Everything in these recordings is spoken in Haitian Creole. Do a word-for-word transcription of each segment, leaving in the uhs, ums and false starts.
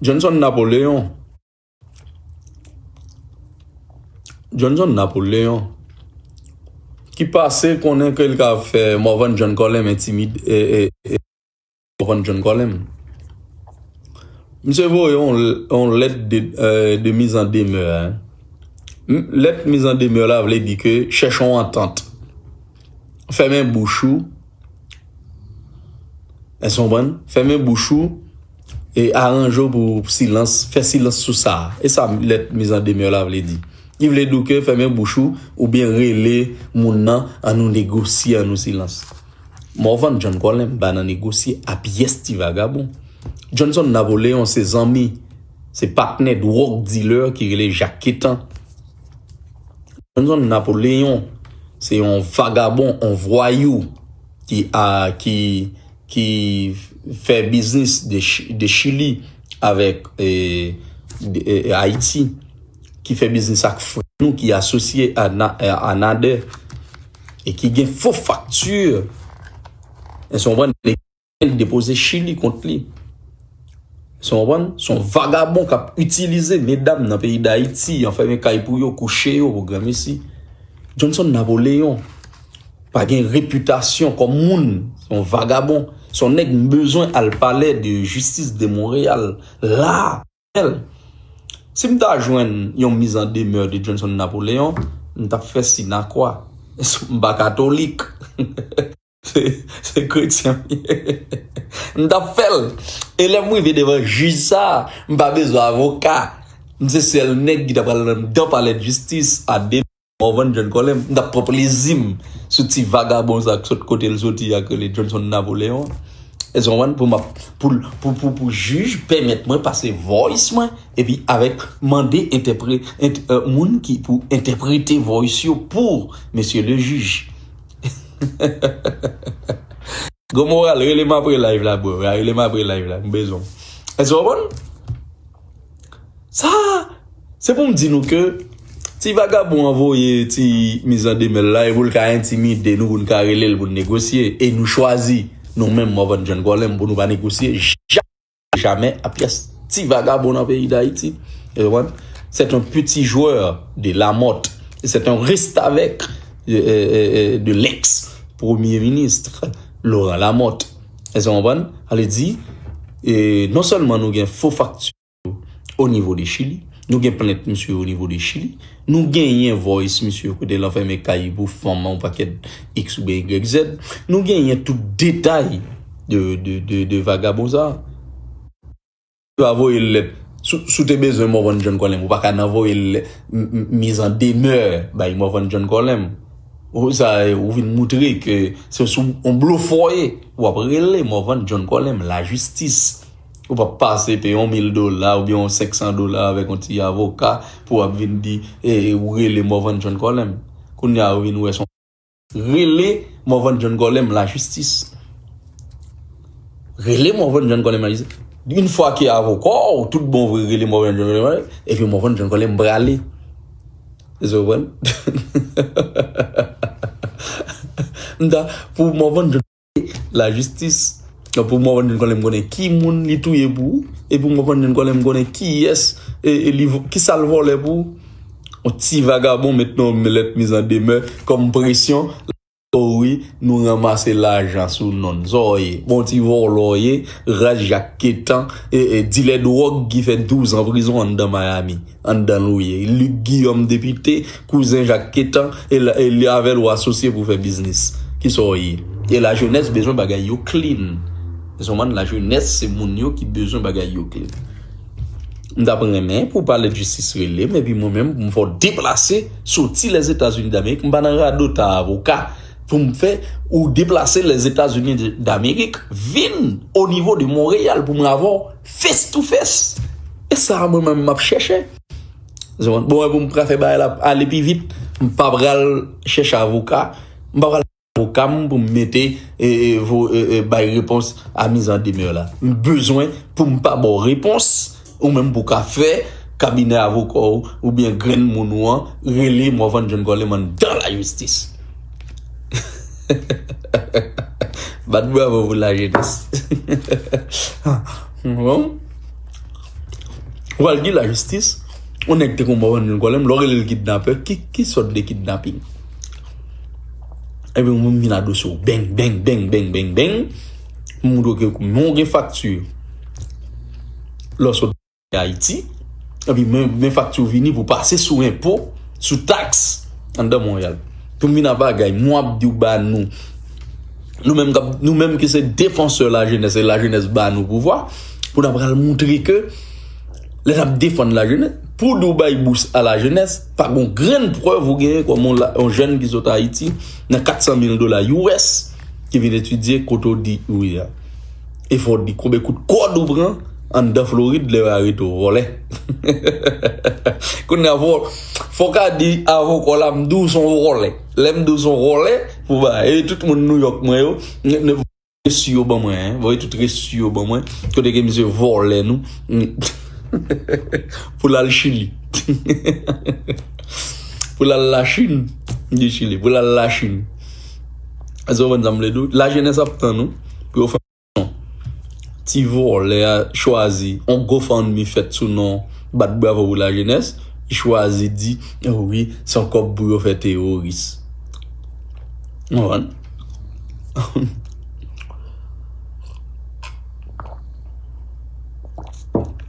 Johnson Napoléon. Johnson Napoléon. Ki pase konnen ke l ka fè Morvan John Colem entimide, e, e, e, Morvan John Colem. Misye voye yon, yon lèt de, e, de mizandemè, en. M-, lèt mizandemè la vle di ke chèche yon antant. Fèmen bouch ou. Èske w konprann? Fèmen bouch ou e aranje w pou silans, fè silans sou sa. E sa lèt mizandemè la vle di. Li vle di w ke fèmen bouch ou oubyen rele moun nan, annou negosye, annou silans. Morvan John Colem pa nan negosye a pyès ti vagabon. Johnson Napoléon se zanmi, se patnè drug dealer ki rele Jacques Quétan. Johnson Napoléon se yon vagabon, yon vwayou ki a, ki, ki fè biznis de, Chi- de Chili avèk e, de, e, Ayiti, ki fè biznis ak frè nou ki asosye a, Na- a Nader e ki gen fo fakti. Èske w konprann? Depoze Chili kont li. Èske w konprann? Se yon vagabon k ap itilize medam nan peyi Dayiti, anfèmen kay pou yo, kouche yo pou granmesi. Johnson Napoléon pa gen repitasyon kòm moun. Se yon vagabon. Se yon nèg m bezwen al Palais de Justice de Montréal la. Si m ta jwenn yon mizandemè de Johnson Napoléon, m t ap fè sinakwa. M pa katolik. Se, se kretyen m ye. M t ap fè l. E lè m rive devan jij sa, m pa bezwen avoka. M se sèl nèg ki ta pral anndan palè de jistis a de Morvan John Colem. M t ap pran plezi m sou ti vagabon sa k sot kote l soti a k rele Johnson Napoléon. Èske w konprann? Pou m ap, pou, pou, pou, pou jij pèmèt mwen pase voice mwen, epi avèk mande entèpre, ent, e, moun ki pou entèprete voice yo pou mesye le jij. Gwo moral, rele m apre live la, bro. Rele m apre live la, m bezwen w. Èske w konprann? Sa, se pou m di nou ke ti vagabon an voye ti mizandemè l la, e pou l ka entimide nou, pou n ka rele l, pou n negosye. E nou chwazi, nou menm, Morvan John Colem, pou nou pa negosye. Jamè a pyès. Ti vagabon nan peyi Dayiti. Èske w konprann? C'est un petit joueur de Lamothe. C'est un restavèk de, e, e, e, de l'ex-premier ministre Laurent Lamothe. Èske w konprann? Sa vle di, e, non sèlman nou gen fo fakti o nivo de Chili, nou gen plent misye o nivo de Chili, nou genyen voice misye kote l anfèmen kay pou fanm an, yon pakèt X oubyen Y Z, nou genyen tout detay de, de, de, de vagabon sa. Yo a voye l lèt. Si, si w te bezwen Morvan John Colem, ou pa ka nan voye l lè- m- m- mizandemè bay Morvan John Colem. Ou sa, ou vin moutre ke se sou yon blofè w ye. W ap rele Morvan John Colem lajistis. Ou p ap pase peye yon mil dola oubyen yon senk san dola avèk yon ti avoka pou w ap vin di, e, e, ou rele Morvan John Colem. Kounye a ou vin wè se yon rele Morvan John Colem lajistis. Rele Morvan John Colem lajistis. Yon fwa ke avoka w tout bon vre rele Morvan John Colem, epi Morvan John Colem prale. Èske w konprann? M ta, pou Morvan John lajistis, pou Morvan John Colem konnen ki moun li touye pou ou, e pou Morvan John Colem konnen kiyès, e, e li vo- kisa l vòlè pou ou. Yon ti vagabon met nan lèt mizandemè kòm presyon. O wi, nou ranmase lajan sou non l. Sa w ye? Bon ti vòlò w ye, ras Jacques Quétan, e, e, dilè dwòg ki fè douz an prizon anndan Miami, anndan l ou ye. Luc Guillaume depite, kouzen Jacques Quétan, e la- e li avè l ou asosye pou fè biznis. Kisa w ye? E lajenès bezwen bagay yo clean. Èske w konprann? Lajenès se moun yo ki bezwen bagay yo clean. M t ap renmen pou palè de jistis rele m, epi mwen menm, pou m fè w deplase, soti Lèzetazini Damerik, m pa nan radot a avoka, pou m fè ou deplase Lèzetazini Damerik, vin o nivo de Monreyal pou mwen avè w face to face. E sa mwen menm m ap chèche. Bon, pou m ka fè bagay la ale pi vit, m pa pral chèche avoka, m pa pral avoka m pou m mete, e, e, vo- e, e, bay repons a mizandemè la. M bezwen pou m pa ba w repons, ou menm pou w ka fè kabinè avoka w oubyen grenn moun ou an rele Morvan John Colem anndan lajistis. Bat bravo pou lajenès. Bon. Ou pral di lajistis, yon nèg te konn Morvan John Colem, lè w rele l kidnapè, ki, ki sòt de kidnaping? Epi ou menm vin a dosye w, beng, beng, beng, beng, beng, beng, pou montre ke men w gen fakti lè w sot Ayiti, epi men, men fakti w vini pou pase sou enpo, sou taks, anndan Monreyal. Pou m vin a bagay, mwen ap di w ba nou, nou menm k ap, nou menm ki se defansè lajenès, e lajenès ba nou pouvwa, pou n ap pral montre ke lè n ap defann lajenès, pou di w bay bous a lajenès, pa gon grenn prèv ou genyen kòm yon la, yon jèn ki sot Ayiti, nan kat san mil dola U S, ki vin etidye kote w di ou ye a. E fò w di konbyen kout kòd ou pran anndan Florid lè yo arete w, vòlè. Kounye a, fò, fò w ka di avoka w la, m di w se yon vòlè. Lè m di w se yon vòlè, pou ba, e tout moun Nouyòk mwen yo, n, n, resi yo ban mwen, hein. Voye tout resi yo ban mwen. Kote ke misye vòlè nou. Pou l al Chili. Pou l al Lachin. M di Chili. Pou l al Lachin. Èske w konprann sa m vle di w? Lajenès ap tann ou. Pou yo fè yon ti vòlè a chwazi. On GoFundMe fèt sou non Bat Bravo pou Lajenès. Li chwazi di, oh wi, se yon kòb pou yo fè teworis. Ou konprann?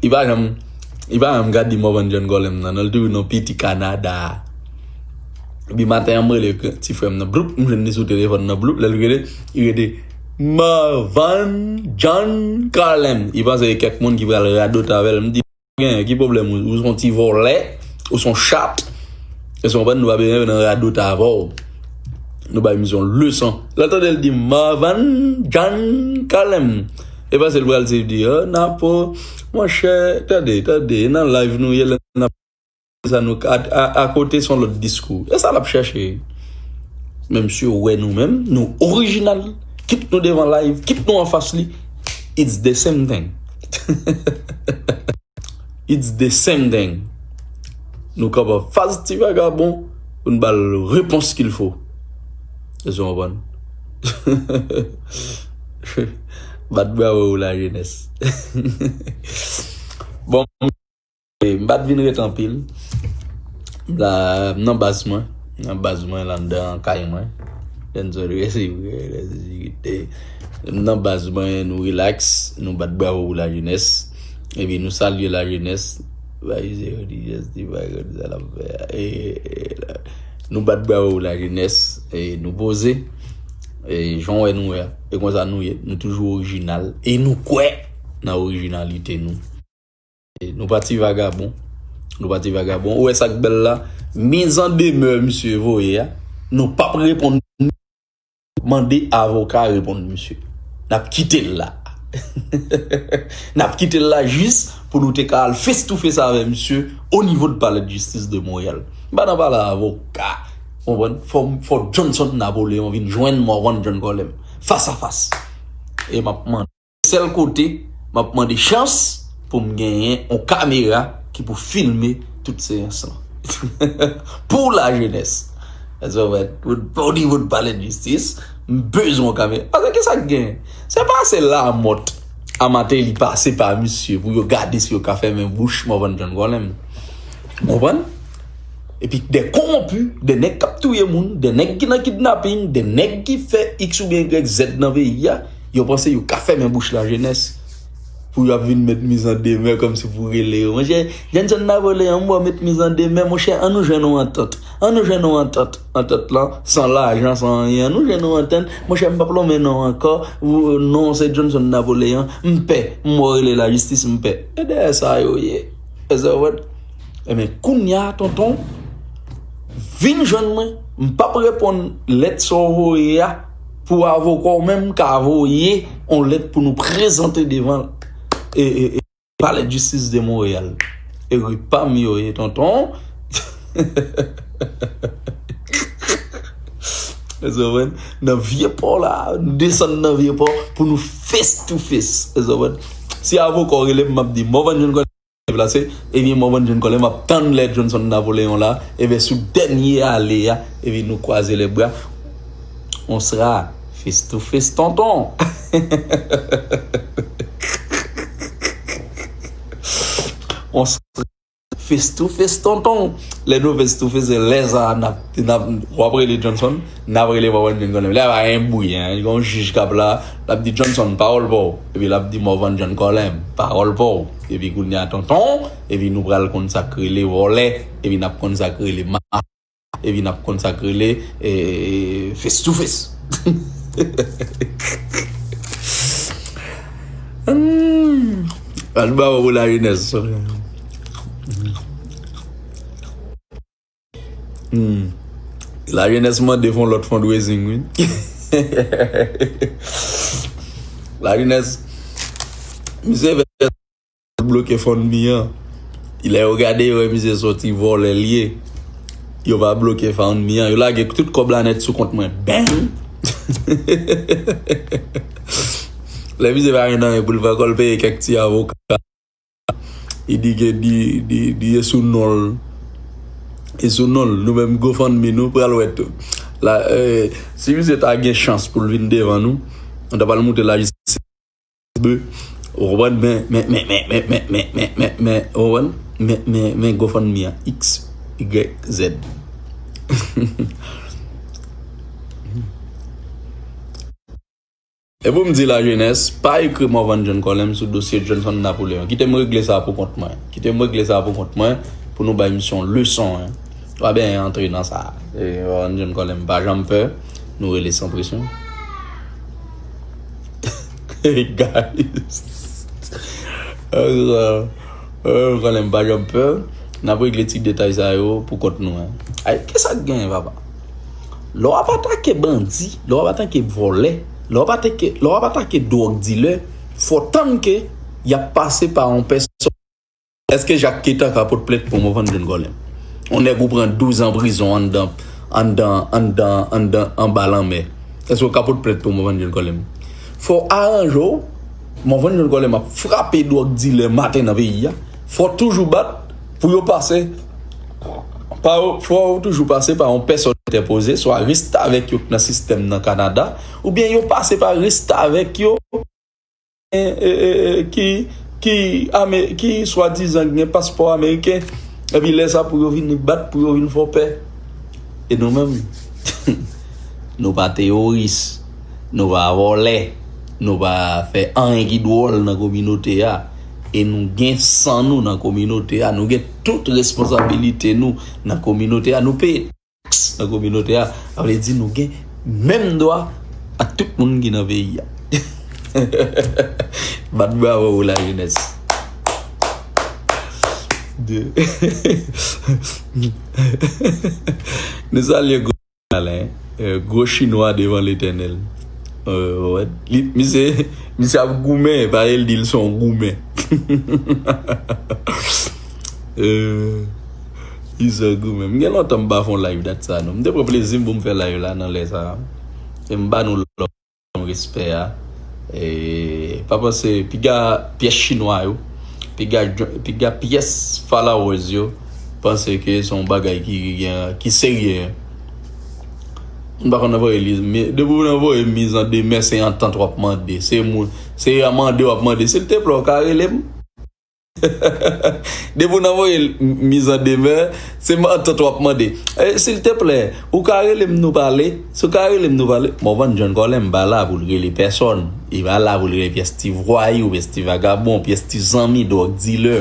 Li pa janm, li pa janm gade Morvan John Colem nan, non, l toujou nan piti Kanada. Epi maten an, m rele ti frè m nan, bloup, m jwenn li sou telefòn nan, bloup, lè l rele, li rele Morvan John Colem. Li panse se kèk moun ki pral radote avè l. M di, genyen, ki pwoblèm ou? Ou se yon ti vòlè, ou se yon chat. Èske w konprann? Nou pa bezwen nan radote avè w. Nou bay misye yon leson. Lè l tande l di Morvan John Colem. E panse l pral se di, oh, Napo, monchè, tande, tande, nan live nou ye, lè n ap sa nou, a, a, akote se yon lòt diskou. E sa l ap chèche. Men misye wè nou menm, nou orijinal. Kit nou devan live, kit nou anfas li, it's the same thing. It's the same thing. Nou kanpe anfas ti vagabon pou n ba l repons qu'il faut. Èske w konprann? Bat bravo pou lajenès. Bon, m pa t vin ret anpil. M la, m nan baz mwen. M nan baz mwen, la anndan kay mwen. Lè n sot resevwa, lè sekirite. M nan baz mwen, nou rilaks, nou bat bravo pou lajenès. Epi nou salye lajenès. Bay se yo di jès, di bay konn sa l ap fè a. E, e, la, nou bat bravo pou lajenès. E nou poze. E jan w wè nou ye a. E konsa nou ye. Nou toujou orijinal. E nou kwè nan orijinalite nou. E nou pa ti vagabon. Nou pa ti vagabon. Ou wè sa k bèl la? Mizandemè misye voye a. Nou p ap reponn. Mande avoka reponn misye. N ap kite l la. N ap kite l la jis pou nou te ka al face to face avè misye o nivo de Palais de Justice de Montréal. M pa nan pale avoka. Konprann? Fò, fò Johnson Napoléon vin jwenn Morvan John Colem. Fas a fas. E m ap mande. Sèl kote m ap mande chans pou m genyen yon kamera ki pou filme tout seyans lan. Pou lajenès. Èske w konprann? Pou, pou nivo de Palais de Justice, m bezwen yon kamera. Paske kisa k genyen? Se pa se Lamothe a Martelly pase pa misye pou yo gade si yo ka fèmen bouch Morvan John Colem. Ou konprann? Epi de kowonpi, de nèg k ap touye moun, de nèg ki nan kidnaping, de nèg ki fè X oubyen Y Z nan peyi a, yo panse yo ka fèmen bouch lajenès. Pou yo ap vin met mizandemè kòmsi pou rele yo. Monchè, Johnson Napoléon, m wè w met mizandemè, monchè, ann nou jwenn yon antant. Ann nou jwenn yon antant. Antant lan, san lajan, san anyen. Ann nou jwenn yon antant. Monchè, m p ap lonmen non w ankò. Ou, non, se Johnson Napoléon. M pè. M wè w rele lajistis, m pè. E dèyè sa yo ye. Èske w konprann? Ebyen, kounye a, tonton, vin jwenn mwen. M p ap reponn lèt sa w voye a pou avoka w menm ka voye yon lèt pou nou prezante devan e, e, e, Palais de Justice de Montréal. Eri pa m yo ye, tonton. Èske w konprann? Nan vye pò la, nou desann nan vye pò pou nou face to face. Èske w konprann? Si avoka w rele m, m ap di, Morvan John Colem deplase, ebyen Morvan John Colem ap tann lè Johnson Napoléon la, ebyen sou dènye ale a, ebyen nou kwaze lè bra. On sera face to face, tonton. on s- face to face, tonton. Lè nou face to face, se lè sa a, n ap, n ap, w ap rele Johnson, n ap rele Papa John Colem. Lè a pa gen bri, en, gen yon jij k ap la, l ap di, "Johnson, pawòl pa w." Epi l ap di, "Morvan John Colem, pawòl pa w." Epi kounye a, tonton, epi nou pral konn sa k rele vòlè, epi n ap konn sa k rele ma. Epi n ap konn sa k rele, e, face to face. Hmm. Al ba w pou la jenès. Hmm. La jenès mande fè yon lòt fundraising, wi. La jenès, misye fè bloke fund mi an. Lè yo gade, yo wè misye soti vòlè l ye. Yo pa bloke fund mi an. Yo lage tout kòb la nèt sou kont mwen. Bang! Lè misye pa gen anyen pou l fè, kò l peye kèk ti avoka. Li di ke di, di, di e sou non l. E sou non l. Nou menm GoFundMe nou pral wè tou. La, eh, si misye ta gen chans pou l vin devan nou, nou ta pral montre lajistis. Ou konprann? Men, men, men, men, men, men, men, men, men, ou konprann? Men, men, men GoFundMe a, X, Y, Z. E pou m di lajenès, pa ekri Morvan John Colem sou dosye Johnson Napoleon. Kite m regle sa pou kont mwen. Kite m regle sa pou kont mwen, pou nou bay misye yon leson, en. W a byen antre nan sa. E, Morvan John Colem pa janm pè. Nou rele san presyon. Guys. Euh, euh, Colem pa janm pè. N ap regle ti detay sa yo pou kont nou, en. Ay, kisa k genyen, papa? Lè w ap atake bandi, lè w ap atake vòlè, lè w ap atake, lè w ap atake dwòg dilè, fò tann ke y ap pase pa yon pèsòn. Èske Jak Ketan ka pot plent pou Morvan John Colem? Yon nèg ou pran douz an prizon anndan, anndan, anndan, anndan, anba lanmè. Èske w ka pot plent pou Morvan John Colem? Fò w aranje w. Morvan John Colem ap frape dwòg dilè maten nan peyi a. Fò w toujou bat pou yo pase pa, fò w toujou pase pa yon pèsòn entèpoze, swa restavèk yo k nan sistèm nan Kanada, oubyen yo pase pa restavèk yo, e, e, e, e, ki, ki, ame, ki swadizan gen paspò ameriken. Epi lè sa pou yo vin bat, pou yo vin fè w pè. E nou menm, nou pa teworis, nou pa vòlè, nou pa fè anyen ki dwòl nan kominote a. E nou gen san nou nan kominote a, nou gen tout responsabilite nou nan kominote a, nou peye taks nan kominote a. Sa vle di nou gen menm dwa ak tout moun ki nan peyi a. Bat bravo pou lajenès. De- Nou salye gwo, euh, gwo chinwa devan Letènèl. Euh, wè. Li, misye, misye ap goumen, parèy l di l se yon goumen. Euh, li se yon goumen. M gen lontan m pa fè yon live dat sa, non. M te pran plezi m pou m fè live la nan lè sa. E m ba nou love, respè a. E pa panse, piga pyès chinwa yo, piga, piga pyès followers yo, panse ke se yon bagay ki gen, ki serye. M pa konn nan voye li, men depi w nan voye mizandemè, se antant w ap mande. Se moun, se mande w ap mande. Silteplè, w ka rele m? Depi w nan voye mizandemè, se antant w ap mande. E, silteplè, ou ka rele m nou pale? Si w ka rele m nou pale, Morvan John Colem pa la pou l rele pèsòn. Li pa la pou l rele pyès ti vwayou, pyès ti vagabon, pyès ti zanmi dwòg dilè.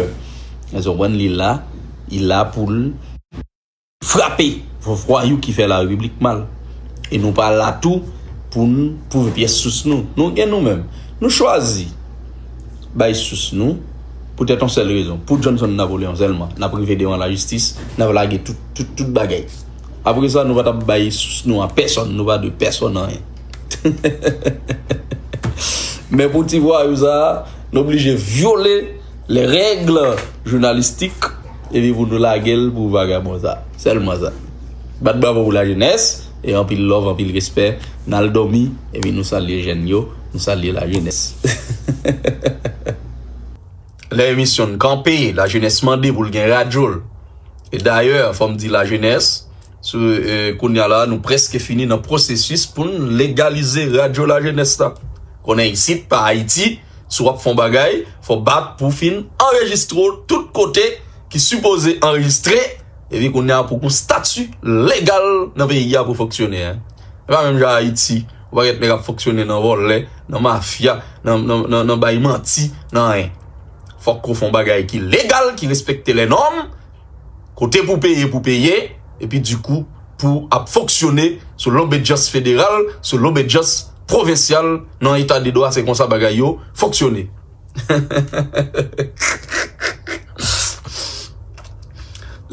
Èske w konprann? Li la, li la pou l frape vwayou ki fè larepiblik mal. E nou pa la tou pou n pwouve pyès sous nou. Nou gen nou menm. Nou chwazi bay sous nou poutèt yon sèl rezon. Pou Johnson Napoleon sèlman. N ap rive devan lajistis, n ap lage tout, tout, tout bagay. Apre sa, nou pa t ap bay sous nou a pèsòn, nou pa dwe pèsòn anyen. Men pou ti vwayou sa a, nou oblije vyole les règles journalistiques, epi pou nou lage l pou vagabon sa. Sèlman sa. Bat bravo pou lajenès, e anpil love, anpil respè. N al dòmi, epi nou salye jèn yo, nou salye lajenès. Lè emisyon n kanpe, lajenès mande pou l gen radyo l. E dayè, fò m di lajenès, sou, e, kounye a la, nou prèske fini nan pwosesis pou n legalize radyo lajenès la. Konnen isit, pa Ayiti, Si w ap fè yon bagay, fò w bat pou w fin anrejistre w tout kote ki sipoze anrejistre, epi kounye a pou w gen yon stati legal nan peyi a pou w fonksyone, en. E pa menm jan Ayiti, yon pakèt nèg ap fonksyone nan vòlè, nan mafya, nan, nan, nan, nan bay manti, nan anyen. Fòk ou fè yon bagay ki legal, ki respekte lè nòm, kote pou peye, pou peye, epi dikou, pou ap fonksyone sou lobedyans federal, sou lobedyans pwovensyal, nan eta de dwa, se konsa bagay yo fonksyone.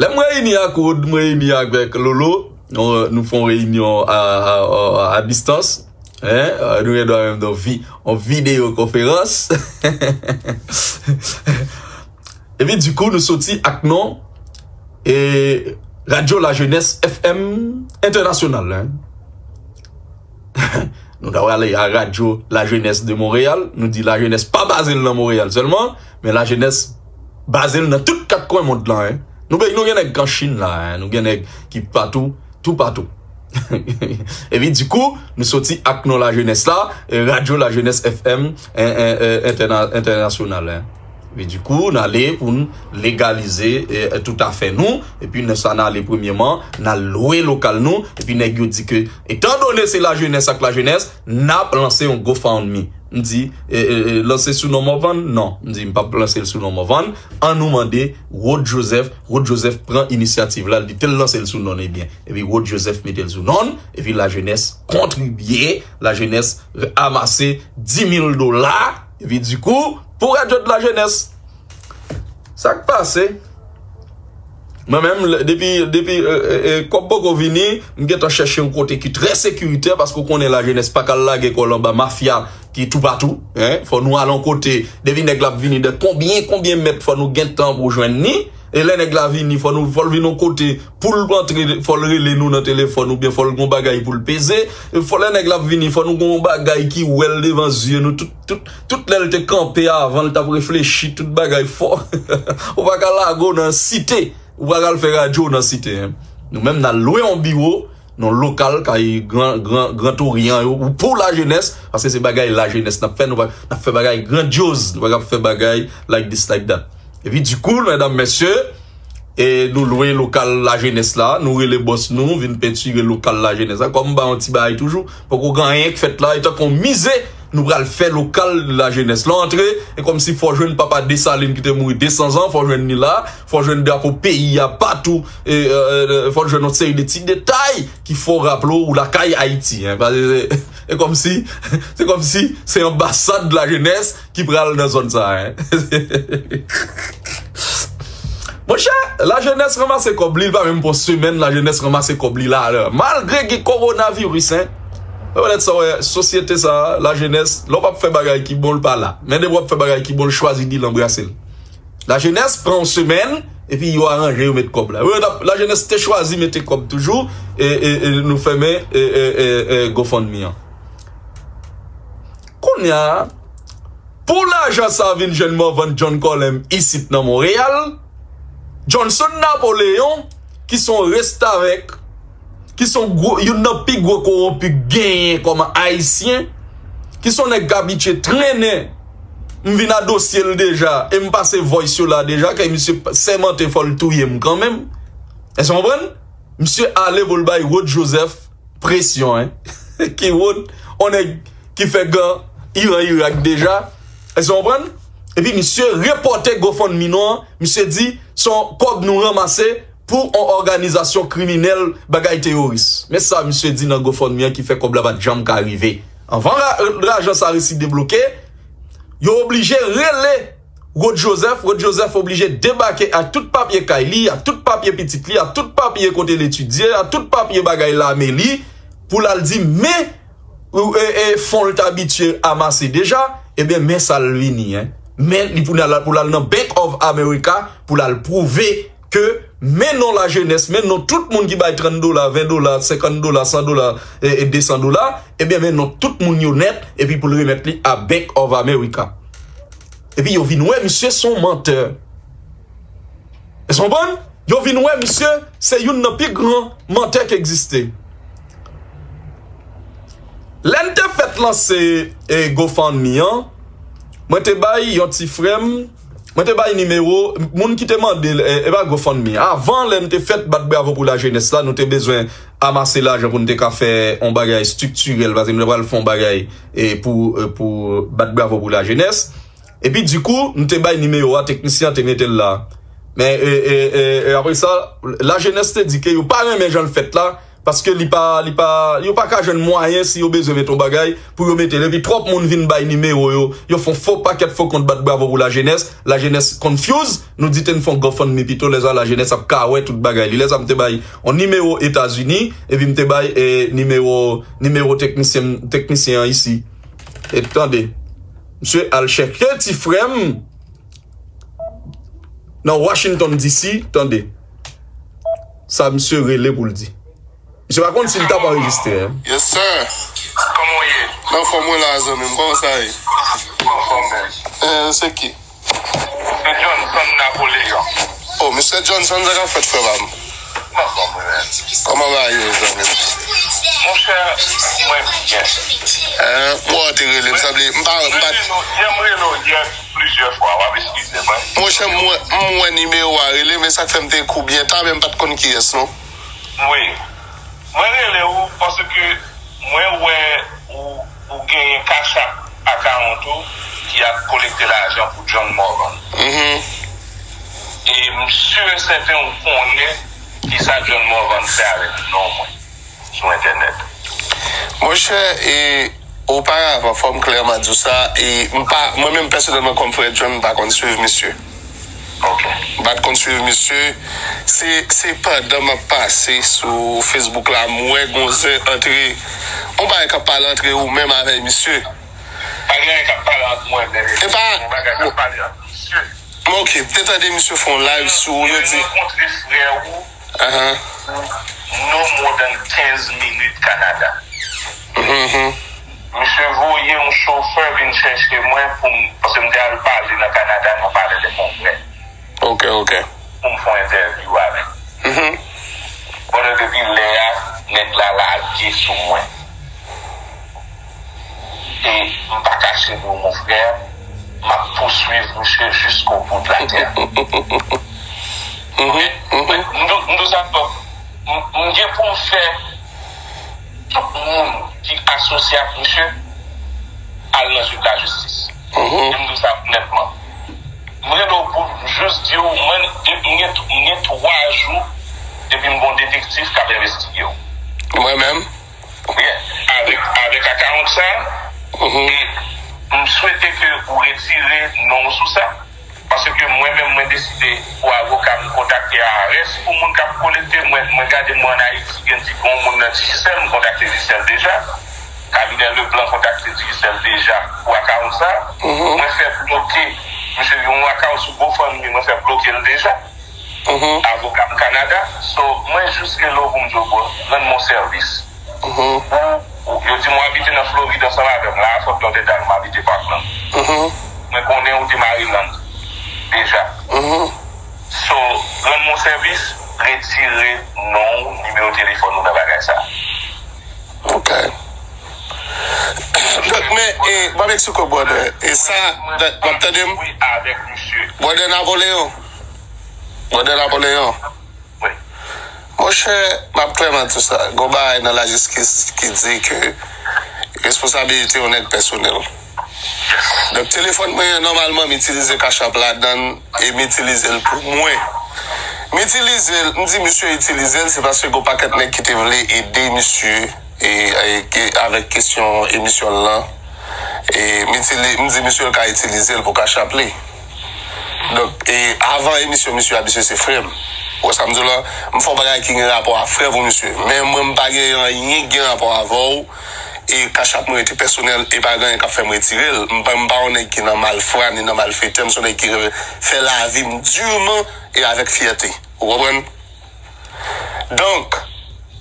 Lè m reyini ak Rod, m reyini avèk Lolo, nou, nou fè yon reyinyon a, a, a, a distans. Hein? Euh, nou gen dwa menm nan vi, yon videyo konferans. Epi dikou, nou soti ak non e, Radio La Jeunesse F M International, hein. Nou ta prale a Radio La Jeunesse de Montréal. Nou di lajenès pa baze l nan Monreyal sèlman, men lajenès baze l nan tout kat kwen mond lan, hein. Nou, nou gen nèg k an Chin la, hein. Nou gen nèg ki patou, toupatou. Epi dikou, nou soti ak non lajenès la, e, Radio La Jeunesse F M, en, en, en, entèna-, entènasyonal, hein. Epi dikou, n ale pou n legalize, e, e, tout afè nou, epi nan sa n ale premyèman, n al lwe lokal nou, epi nèg yo di ke, etandone se lajenès ak lajenès, n ap lanse yon GoFundMe. M di, e, e, e, lanse sou non Morvan? Non. M di, m p ap lanse l sou non Morvan. An nou mande Rod Joseph. Rod Joseph pran inisyativ la, li te lanse l sou non l, ebyen. Epi Rod Joseph mete l sou non l, epi lajenès kontribye, lajenès amase dis mil dola, epi dikou, pou Radio de la Jeunesse. Sa k pase? Mwen menm, lè, depi, depi, e, e, e, kòb poko vini, m gentan chèche yon kote ki trè sekiritè, paske w konnen lajenès pa ka al lage kò l anba mafya ki toupatou, en. Fò nou al yon kote, depi nèg la ap vini de konbyen, konbyen mèt, fò nou gentan pou jwenn li. E lè nèg la vini, fò nou, fò l vin yon kote, pou l antre, fò l rele nou nan telefòn, oubyen fò l gon bagay pou l peze. E fò lè nèg la ap vini, fò nou gon bagay ki wè l devan zye nou, tout, tout, tout lè l te kanpe avan, l t ap reflechi, tout bagay fò. Ou pa ka lage w nan site, ou pa ka al fè radyo nan site, en. Nou menm, n al lwe yon biwo, nan lokal, kay Gran, Gran, Gran Oryan yo, ou pou lajenès, paske se bagay lajenès n ap fè, nou pa, n ap fè bagay grandyoz, nou pa ka fè bagay like this, like that. Epi dikou, medam, mesye, e nou lwe lokal lajenès la, nou rele bòs nou, vin pentire lokal lajenès la. Kòm m ba yon ti bagay toujou, poko gen anyen k fèt la, e tankou yon mize, nou pral fè lokal lajenès. Lè w antre, e kòmsi fò w jwenn papa Desalin ki te mouri de san zan, fò w jwenn li la, fò w jwenn drapo peyi a patou, e, e, e, fò w jwenn yon seri de ti detay ki fè w raple w ou lakay Ayiti, en. Paske se, se kòmsi, se kòmsi se anbasad lajenès ki pral nan zòn sa a, en. Monchè, lajenès ranmase kòb li, li pa menm pran semèn, lajenès ranmase kòb li la, la. Malgre gen kowonaviris, en. Ou wè, sa, wè, sosyete sa a, lajenès, lè w p ap fè bagay ki bon, l pa la. Men depi w ap fè bagay ki bon, l chwazi di l anbrase l. Lajenès pran yon semèn, epi yo aranje, yo met kòb la. Yo t ap, lajenès te chwazi mete kòb toujou, e, e, e nou fèmen, e, e, e, e, GoFundMe an. Kounye a, pou lajan sa vin jwenn Morvan John Colem isit nan Monreyal, Johnson Napoleon, ki se yon restavèk, ki se yon gwo, youn nan pi gwo kowonpi k genyen kòm Ayisyen, ki se yon nèg k abitye trennen, m vin a dosye l deja, e m pase voice yo la deja, ke misye sèmante fò l touye m kanmenm. Èske w konprann? Misye ale pou l bay Rod Joseph presyon, en. Ki Rod, yon nèg ki fè gè Iran Irak deja. Èske w konprann? Epi misye repòte GoFundMe nou an, misye di, se yon kòb nou ranmase pou yon òganizasyon kriminèl, bagay teyoris. Men sa misye di nan GoFundMe an ki fè kòb la pa t janm ka rive. Anvan ra-, lajan sa resi debloke, yo oblije rele Rod Joseph, Rod Joseph oblije debake ak tout papye kay li, ak tout papye pitit li, ak tout papye kote l etidye, ak tout papye bagay lame li, pou l al di, men, e, e, fon l t abitye amase deja, ebyen, men sa l vini, en. Men li pou l al, pou l al nan Bank of America, pou l al pwouve ke men non lajenès, men non tout moun ki bay trant dola, ven dola, senkant dola, san dola, e, e de san dola, ebyen, men non tout moun yo nèt, epi pou l remèt li a Bank of America. Epi yo vin wè misye se yon mantè. Èske w konprann? Yo vin wè misye se youn nan pi gran mantè k egziste. Lè n te fèk lanse, e, GoFundMe an, Mwen te bay yon ti frè m, mwen te bay nimewo, moun ki te mande l, e, e pa GoFundMe. Avan, lè m te fèt bat bravo pou lajenès la, nou te bezwen amase lajan pou n te ka fè yon bagay estriktirèl, paske nou te pral fè yon bagay, e, pou, e, pou bat bravo pou lajenès. Epi, dikou, m te bay nimewo a, teknisyen an te mete l la. Men, e, e, e, e, apre sa, lajenès te di ke yo pa renmen jan l fèt la, paske li pa, li pa, yo pa ka jwenn mwayen si yo bezwen mete yon bagay pou yo mete l. Epi twòp moun vin bay nimewo yo, yo fè yon fo pakèt fo kont bat bravo pou lajenès. Lajenès confuse, nou di te n fè yon GoFundMe pito, lè sa lajenès ap ka wè tout bagay li. Lè sa m te bay yon nimewo Etazini, epi m te bay, e, nimewo, nimewo teknisyen, teknisyen an isi. E tande, misye al chèche ti frè m nan Washington D C, tande sa misye rele pou l di. Misye pa konn si l t ap anrejistre, hein. Yes, sir. Kòman w ye? Nan fòm mwen la, zanmi m. Kòman sa ye? Anfòm, men. Eh, se ki? Se Johnson Napoleon. Oh, Mister Johnson, sa k ap fèt, frè pa m? Anfòm, men. Kòman bagay yo, zanmi m? Monchè, mwen byen. Eh, mwen te rele m, sanble, m pa, m pa. Mwen rele w, yè m rele w, yè. Plizyè fwa, w ap eskize mwen. Monchè, mwen, m wè nimewo a rele, men sa k fè m te kou byen ta, men m pa t konn kiyès, non. Wi. Mwen rele w paske mwen wè ou, ou genyen Cash App account ou ki ap kolekte lajan pou John Morvan. Mhm. E m si e sèten ou konnen kisa John Morvan fè avèk non mwen sou entènèt. Monchè, e, oparavan, fò m klèman di w sa, e, m pa, mwen menm pèsonèlman kòm frè John, m pa konn swiv misye. Ok. M pa t konn swiv misye. Se, se pandan m ap pase sou Facebook la, m wè gon zen antre, yon bagay k ap pale antre ou menm avè misye. Pa gen anyen k ap pale ant mwen menm. E pa yon bagay k ap pale ant misye. Ok, m te tande misye fè yon live sou, yo di. Mwen rankontre frè ou. Ahan. No more than kenz minit Kanada. Mhm. Misye voye yon chofè vin chèche mwen pou m, paske m te al pale nan Kanada, nan Palais des Congrès. Ok, ok. Pou m fè yon entèvyou avè l. Mhm. Pandan depi lè a, nèg la lage sou mwen. E m pa kache pou ou, mon frè, m ap pouswiv misye jusqu'au bout de la terre. Mhm, mhm. M di, m di sa, m, m gen pou m fè tout moun ki asosye ak misye al nan zye lajistis. Mhm. E m di sa nètman. M rele w pou jis di w, mwen, m gen, m gen twa jou depi m gon detektif k ap envestige w. Mwen menm? Wi, avèk, avèk akawont sa, mhm, e m swete ke ou retire non w sou sa, paske mwen menm, mwen deside pou avoka m kontakte I R S, pou moun k ap kolekte, mwen, mwen gade mwen ann Ayiti, gen di, gen yon moun nan Digicel, m kontakte Digicel deja, kabinè Leblanc kontakte Digicel deja pou akawont sa, mhm, mwen fè bloke, misye gen yon akawont sou GoFundMe, mwen fè bloke l deja. Mhm. Avoka m Kanada. So, mwen jis rele w pou m di w, bro, rann mwen sèvis. Mhm. Ou, ou, yo di m w abite nan Florid ansanm avè m. La, fòk lè w te di m abite Parkland. Mhm. Mwen konnen ou te Maryland deja. Mhm. So, rann mwen sèvis, retire non w, nimewo telefòn ou nan bagay sa. Ok. Donk, men, e, m ap eksplike w, brother. E sa, w ap tande m? Wi, avèk misye. Brother Napoleon. Brother Napoleon. Wi. Monchè, m ap klèman di w sa. Gon bagay nan lajistis ki di ke responsabilite yon nèg pèsonèl. Donk, telefòn mwen an, nòmalman, m itilize Cash App ladan l e m itilize l pou mwen. M itilize l, m di misye itilize l, se paske gon pakèt nèg ki te vle ede misye, e, e, ke, avèk kesyon emisyon l lan. E m itili-, m di misye l ka itilize l pou Cash App li. Donk, e, avan emisyon misye a, misye se frè m. Ou wè sa m di w la? M fè yon bagay ki gen rapò a frè pou misye. Men mwen, m pa gen anyen ki gen rapò avè w. E Cash App mwen rete pèsonèl, e pa gen anyen k ap fè m retire l. M pa, m pa yon nèg ki nan malfra ni nan malfektè, m se yon nèg ki fè lavi m diman e avèk fyète. Ou konprann? Donk,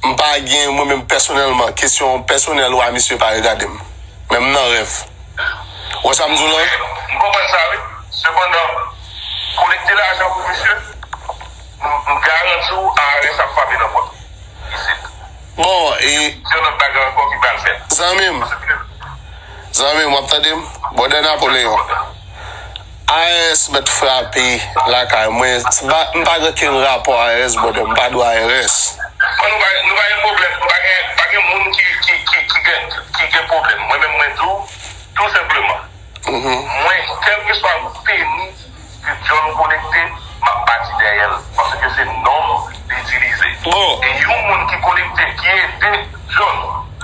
m pa gen, mwen menm pèsonèlman, kesyon pèsonèl ou a misye pa regade m. Menm nan rèv. Ou wè sa m di w la? M konprann sa, wi. Sepandan, kolekte lajan pou misye, m, m garanti w, I R S ap frape nan pòt ou isit. Bon, e. Se yon lòt bagay ankò ki pral fèt. Zanmi m. Paske. Zanmi m, w ap tande m? Brother Napoleon. A R S mèt frape lakay mwen. M pa gen okenn rapò A R S, brother. M pa dwe A R S. Mwen, nou pa, nou pa gen pwoblèm. Pa gen, pa gen moun ki, ki, ki, ki gen, ki gen pwoblèm. Mwen menm, mwen di w, tou senpleman. Mwen, kèlkeswa peni ke John konekte, m ap pati dèyè l. Paske se non m li itilize. Bon. E yon moun ki konekte, ki ede John,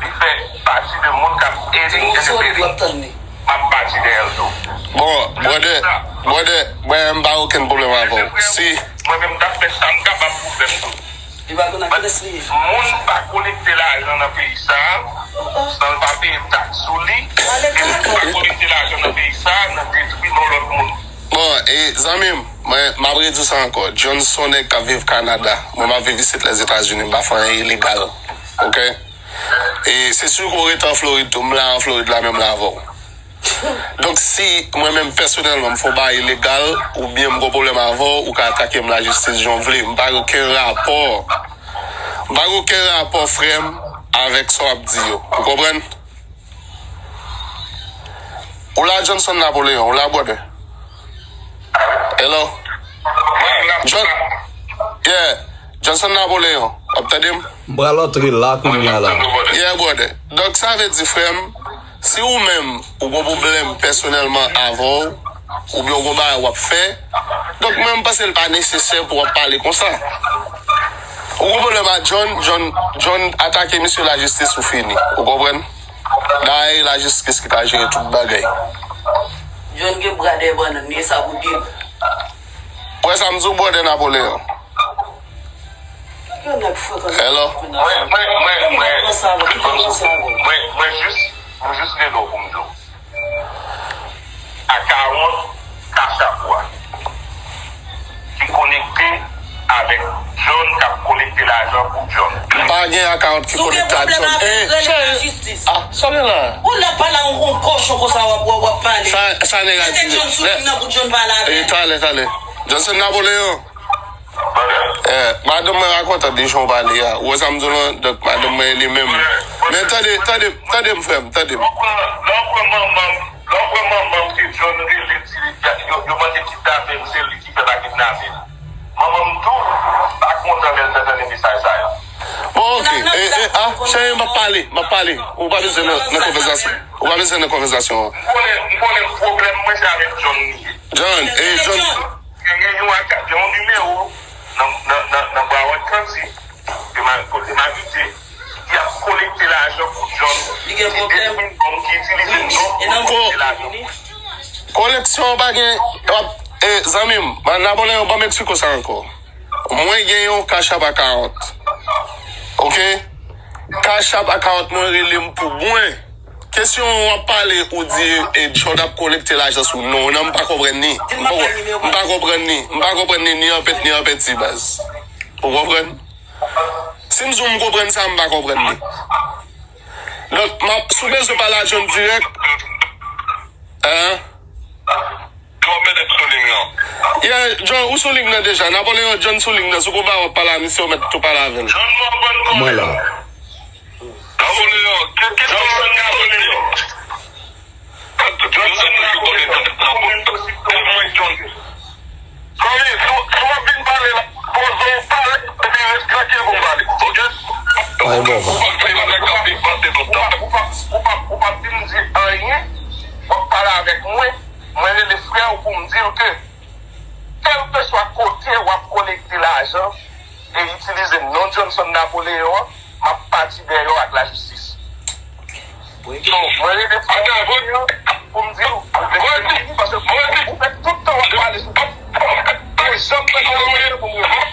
li fè pati de moun k ap ede Independence. M ap pati dèyè l tou. Bon, brother, brother, mwen, m pa okenn pwoblèm avè w. Si. Mwen menm, m t ap fè sa m kapab pou fè m tou. Li pa konn ak kiyès li ye. Moun pa kolekte lajan nan peyi sa a san l pa peye taks sou li. Epi moun pa kolekte lajan nan peyi sa a nan detwi non lòt moun. Bon, e zanmi m, mwen, m ap redi sa ankò. John se yon nèg k ap viv Kanada. Mwen, m ap viv isit Lèzetazini. M pa fè anyen ilegal. Oke? E se si w rete an Florid tou, m la an Florid la menm la avè w. Donk, si mwen menm pèsonèlman m fè yon bagay ilegal, oubyen m gen pwoblèm avè w, ou ka atake m lajistis jan w vle. M pa gen okenn rapò. M pa gen okenn rapò, frè m, avèk sa w ap di yo. Ou konprann? Ou la, Johnson Napoleon? Ou la, brother? Hello? John, yeah. Johnson Napoleon, w ap tande m? M pral antre la kounye a la. Yeah, brother. Donk, sa vle di, frè m, si ou menm, ou gen pwoblèm pèsonèlman avè w, oubyen ou gen bagay w ap fè, donk, mwen, m panse l pa nesesè pou w ap pale konsa. Ou gen pwoblèm ak John, John, John atake misye lajistis, ou fini. Ou konprann? Dayè, lajistis ki ka jere tout bagay. John gen bra dèyè bannann, li sa pou di l. Ou wè sa m di w, brother Napoleon? Hello? Mwen, mwen, mwen, mwen, mwen, mwen jis, mwen jis rele w pou m di w. Akawont Cash App ou a ki konekte avèk John k ap kolekte lajan pou John. M pa gen akawont ki konekte ak John. Eh, cheri. Ah, sa gen la? Ou la pale a yon kochon konsa w ap, w ap, w ap pale. Sa, sa nèg a di. Mete John sou liy nan pou John pale avè l. Eh, talè, talè. Johnson Napoleon. Eh, madanm mwen pa kontan de jan w pale a. Ou wè sa m di w lan? Donk, madanm mwen li menm. Men tande, tande, tande m, frè m, tande m. Lè w pran, lè w pran manman m, lè w pran manman m ke John rele, di li, yo, yo manke kidnape m, se li ki fè pa kidnape m. Manman m tou pa kontan lè l tande mesaj sa yo. Bon, oke. Eh, eh, ah, cheri, m ap pale, m ap pale. Ou pa bezwen nan, nan konvèsasyon. Ou pa bezwen nan konvèsasyon an. M konnen, m konnen pwoblèm mwen se avèk John li ye. John, eh, John. Gen yon aka-, gen yon nimewo nan, nan, nan, nan Broward County, ke m a, kote m abite, ki ap kolekte lajan pou John, ki detwi non m, ki itilize non m pou kolekte lajan pou li. Koleksyon pa gen, w ap, eh, zanmi m, Napoleon, ban m eksplike w sa ankò. Mwen gen yon Cash App account. Oke? Cash App account mwen rele m pou mwen. Kesyon w ap pale, ou di, e, John ap kolekte lajan sou non w nan, m pa konprann ni. M pa ko-, m pa konprann ni. M pa konprann ni, ni an pèt, ni an pèti, baz. Ou konprann? Si m di w m konprann sa, m pa konprann ni. Donk, m ap, si w bezwen pale a John dirèk, hein? Yo mèt sou liy nan. Yeah, John, ou sou liy nan deja. Napoleon, John sou liy nan. Si w konn pa w ap pale a misye, ou mèt tou pale avè l. John Morvan Mwen la. Napoleon, ki, ki John Napoleon? Johnson toujou konn tèt nan bout. Mwen John. Zanmi, si w, si w ap vin pale la, poze w pale, epi res trankil pou m pale, oke? Ay, bon. Ou p ap fè yon nèg ap vin pase tout tan. Ou p ap, ou p ap, ou p ap vin di anyen, w ap pale avèk mwen, mwen rele frè w pou m di l ke kèlkeswa kote w ap kolekte lajan e itilize non Johnson Napoleon an, m ap pati dèyè w ak lajistis. So, mwen rele frè m pou m di w, paske ou fè tout tan w ap pale sou, ou pa janm pran yon minit pou m reponn.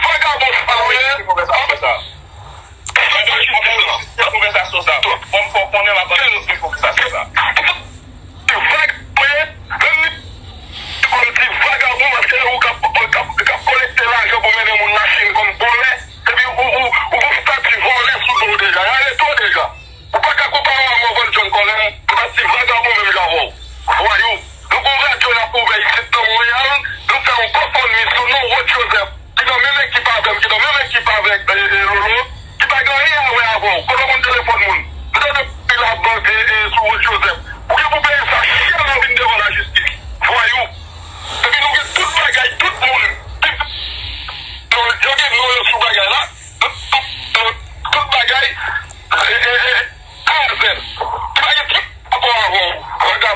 Vagabon sa w ye. Konvèsasyon sa. Konvèsasyon sa. Fò m fè w konnen m ap anrejistre konvèsasyon sa. Vagabon ye, menm li kòm ti vagabon, paske ou k ap, ou k ap, k ap kolekte lajan pou mennen moun Lachin kòm vòlè, epi ou, ou, ou gon estati vòlè sou do w deja, y ale tou deja. Ou pa ka konpare w a Morvan John Colem, ou pa ti vagabon,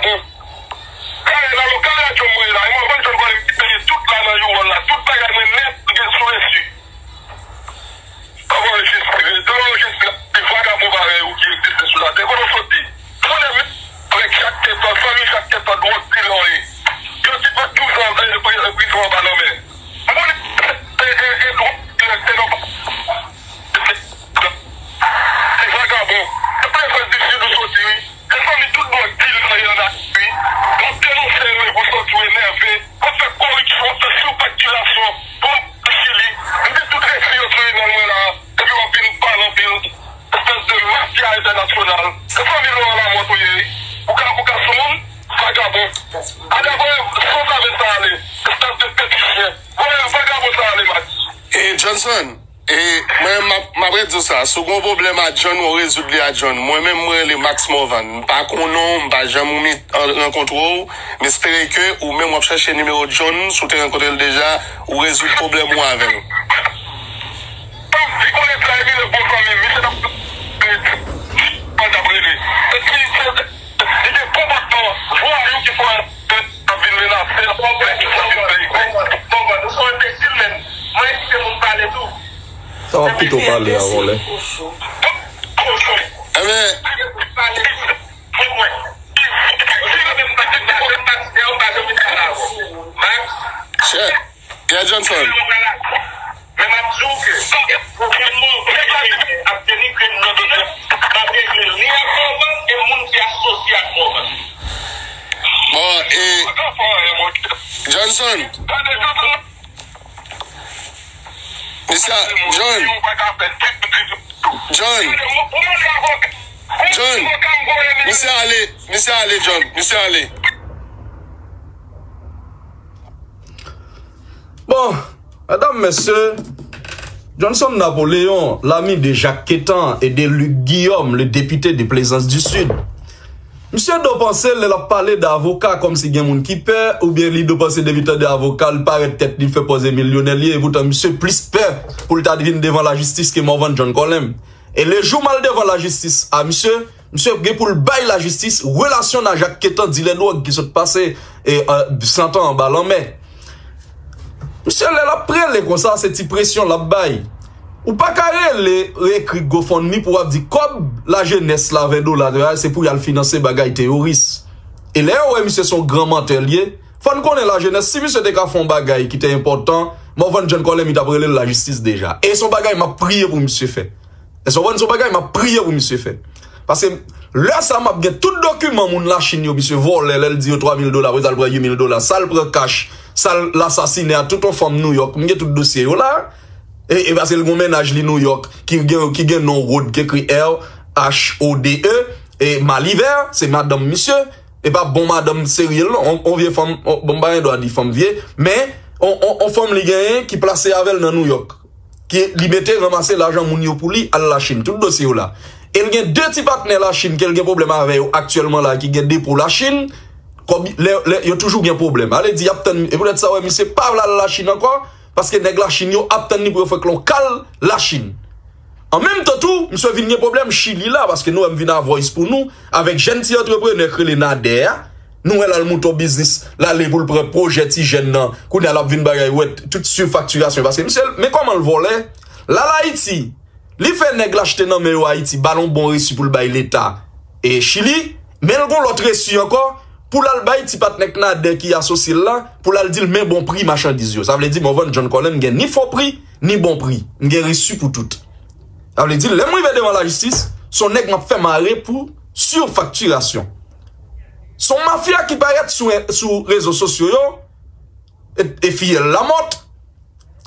Bon. Kare la, lo kare a jòm mwen la. E mwen, ban jòm kòlè ki peye tout la nan you wòl la. Tout bagay mwen nèt, m gen sou resi. Anvan rejistre, devan rejistre, se vagabon parèy ou ki egziste sou latè. Kote w soti? Konnen men, avèk Jak Kentan, fanmi Jak Kentan, dwòg dilè w ye. Yon ti pèp douz an, e, pri-, e, prizon anba lanmè. M konnen, e, e, e, dwòg dilè, se non. Se vagabon. Se prensès di Sid ou soti, wi. Se fanmi tout dwòg dilè yo nan Ayiti, wi. W ap denonse yo epi w santi w enève. W ap fè koripsyon, w ap fè sifaktirasyon. W ap Chili. M gen tout resi yo sou imèl mwen la. Epi w ap vin pale anpil. Espès de mafya entènasyonal. Se fanmi Laurent Lamothe ou ye, wi. Ou ka, ou ka sou moun? Vagabon. Al voye sans avè sa ale. Espès de tèt chyen. Voye vagabon sa ale, Max. E Johnson, e mwen, m ap, m ap redi w sa. Si w gen yon pwoblèm a John, ou rezoud li a John. Mwen menm, mwen rele Max Morvan. M pa konnen w, m pa janm ou mi-, an-, rankontre w. M espere ke ou menm w ap chèche nimewo John, si w te rankontre l deja, ou rezoud pwoblèm ou avè l. Li konnen sa, epi l bon zanmi m, misye t ap, t ap rele. Epi, se, li gen konpòtman vwayou ki fè l ap vin menase l, ap vin fè l. Bon, nou se yon enbesil, men mwen kite moun pale tou. Sa w ap kite w pale a, vòlè. Enbesil, kochon. Kochon. Enben, pale tou. Fòk mwen. Si yo menm pa te pase, pase, yo pa janm vin pale avè w. Max. Chè. Pierre Johnson. Men m ap di w ke gouvènman an ap denigre m nan tout lè. M ap regle l ni ak Morvan e moun ki asosye ak Morvan. Bon, e Johnson. Misye, John. John. John. Misye ale, misye ale, John. Misye ale. Bon, medam, mesye, Johnson Napoléon, l'ami de Jacques Quétan et de Luc Guillaume, le député de Plaisance du Sud. Misye do panse lè l ap pale de avoka kòmsi gen moun ki pè, oubyen li do panse depi tande avoka, l parèt tèt li fè pòze milyonè li ye, epoutan misye plis pè pou l ta vin devan lajistis ke Morvan John Colem. E le jou m al devan lajistis a misye, misye gen pou l bay lajistis relasyon n a Jacques Quétan, dilè dwòg ki sot pase, e, e, san tan anba lanmè. Misye, lè l ap rele konsa, se ti presyon l ap bay. Ou pa ka rele, ekri GoFundMe pou w ap di kòb lajenès la, ven dola, se pou y al finanse bagay teyoris. E lè yo wè misye se yon gran mantè l ye, fò n konnen lajenès, si misye te ka fè yon bagay ki te enpòtan, Morvan John Colem, li t ap rele l lajistis deja. E se yon bagay m ap priye pou misye fè. Èske w konprann? Se yon bagay m ap priye pou misye fè. Paske lè sa m ap gen tout dokiman moun Lachin yo, misye vòlè, lè l di yo twa mil dola, apre sa l pran uit mil dola, sa l pran kach, sa l asasinen a tout yon fanm Nouyòk, m gen tout dosye yo la. E, e paske l gen yon mennaj li Nouyòk, ki gen, ki gen non Rod, ki ekri R H O D E, e Malivè, se madanm misye, e pa bon madanm serye l non, on, on vye fanm, on, bon, m pa gen dwa di fanm vye, men on, on, on fanm li genyen ki plase avè l nan Nouyòk. Ki li mete ranmase lajan moun yo pou li al Lachin. Tout dosye yo la. E l gen de ti patnè Lachin ke l gen pwoblèm avè yo aktyèlman la ki gen depo Lachin. Kòm lè, lè, yo toujou gen pwoblèm. Ale di y ap tann, e poutèt sa w wè misye pa vle al Lachin ankò, paske nèg Lachin yo ap tann li pou yo fè klon kal Lachin. An menm tan tou, misye vin gen pwoblèm Chili la, paske nou wè m vin a Voice pou nou, avèk jèn ti antreprenè k rele Nader a, nou wè l al moute yon biznis, l ale pou l pran pwojè ti jèn nan, kounye a l ap vin bagay, wè, tout sifaktirasyon, paske misye, men kòman l vòlè, l al Ayiti, li fè nèg l achte nan men yo Ayiti, ba l yon bon resi pou l bay leta, e Chili, men l gon lòt resi ankò, pou l al bay ti patnè k Nader ki asosye l la, pou l al di l men bon pri machandiz yo. Sa vle di Morvan John Colem gen ni fo pri, ni bon pri. M gen resi pou tout. Sa vle di, lè m rive devan lajistis, se yon nèg m ap fè mare pou sifaktirasyon. Se yon mafya ki parèt sou, sou rezo sosyo yo, e, e fiyèl Lamòt.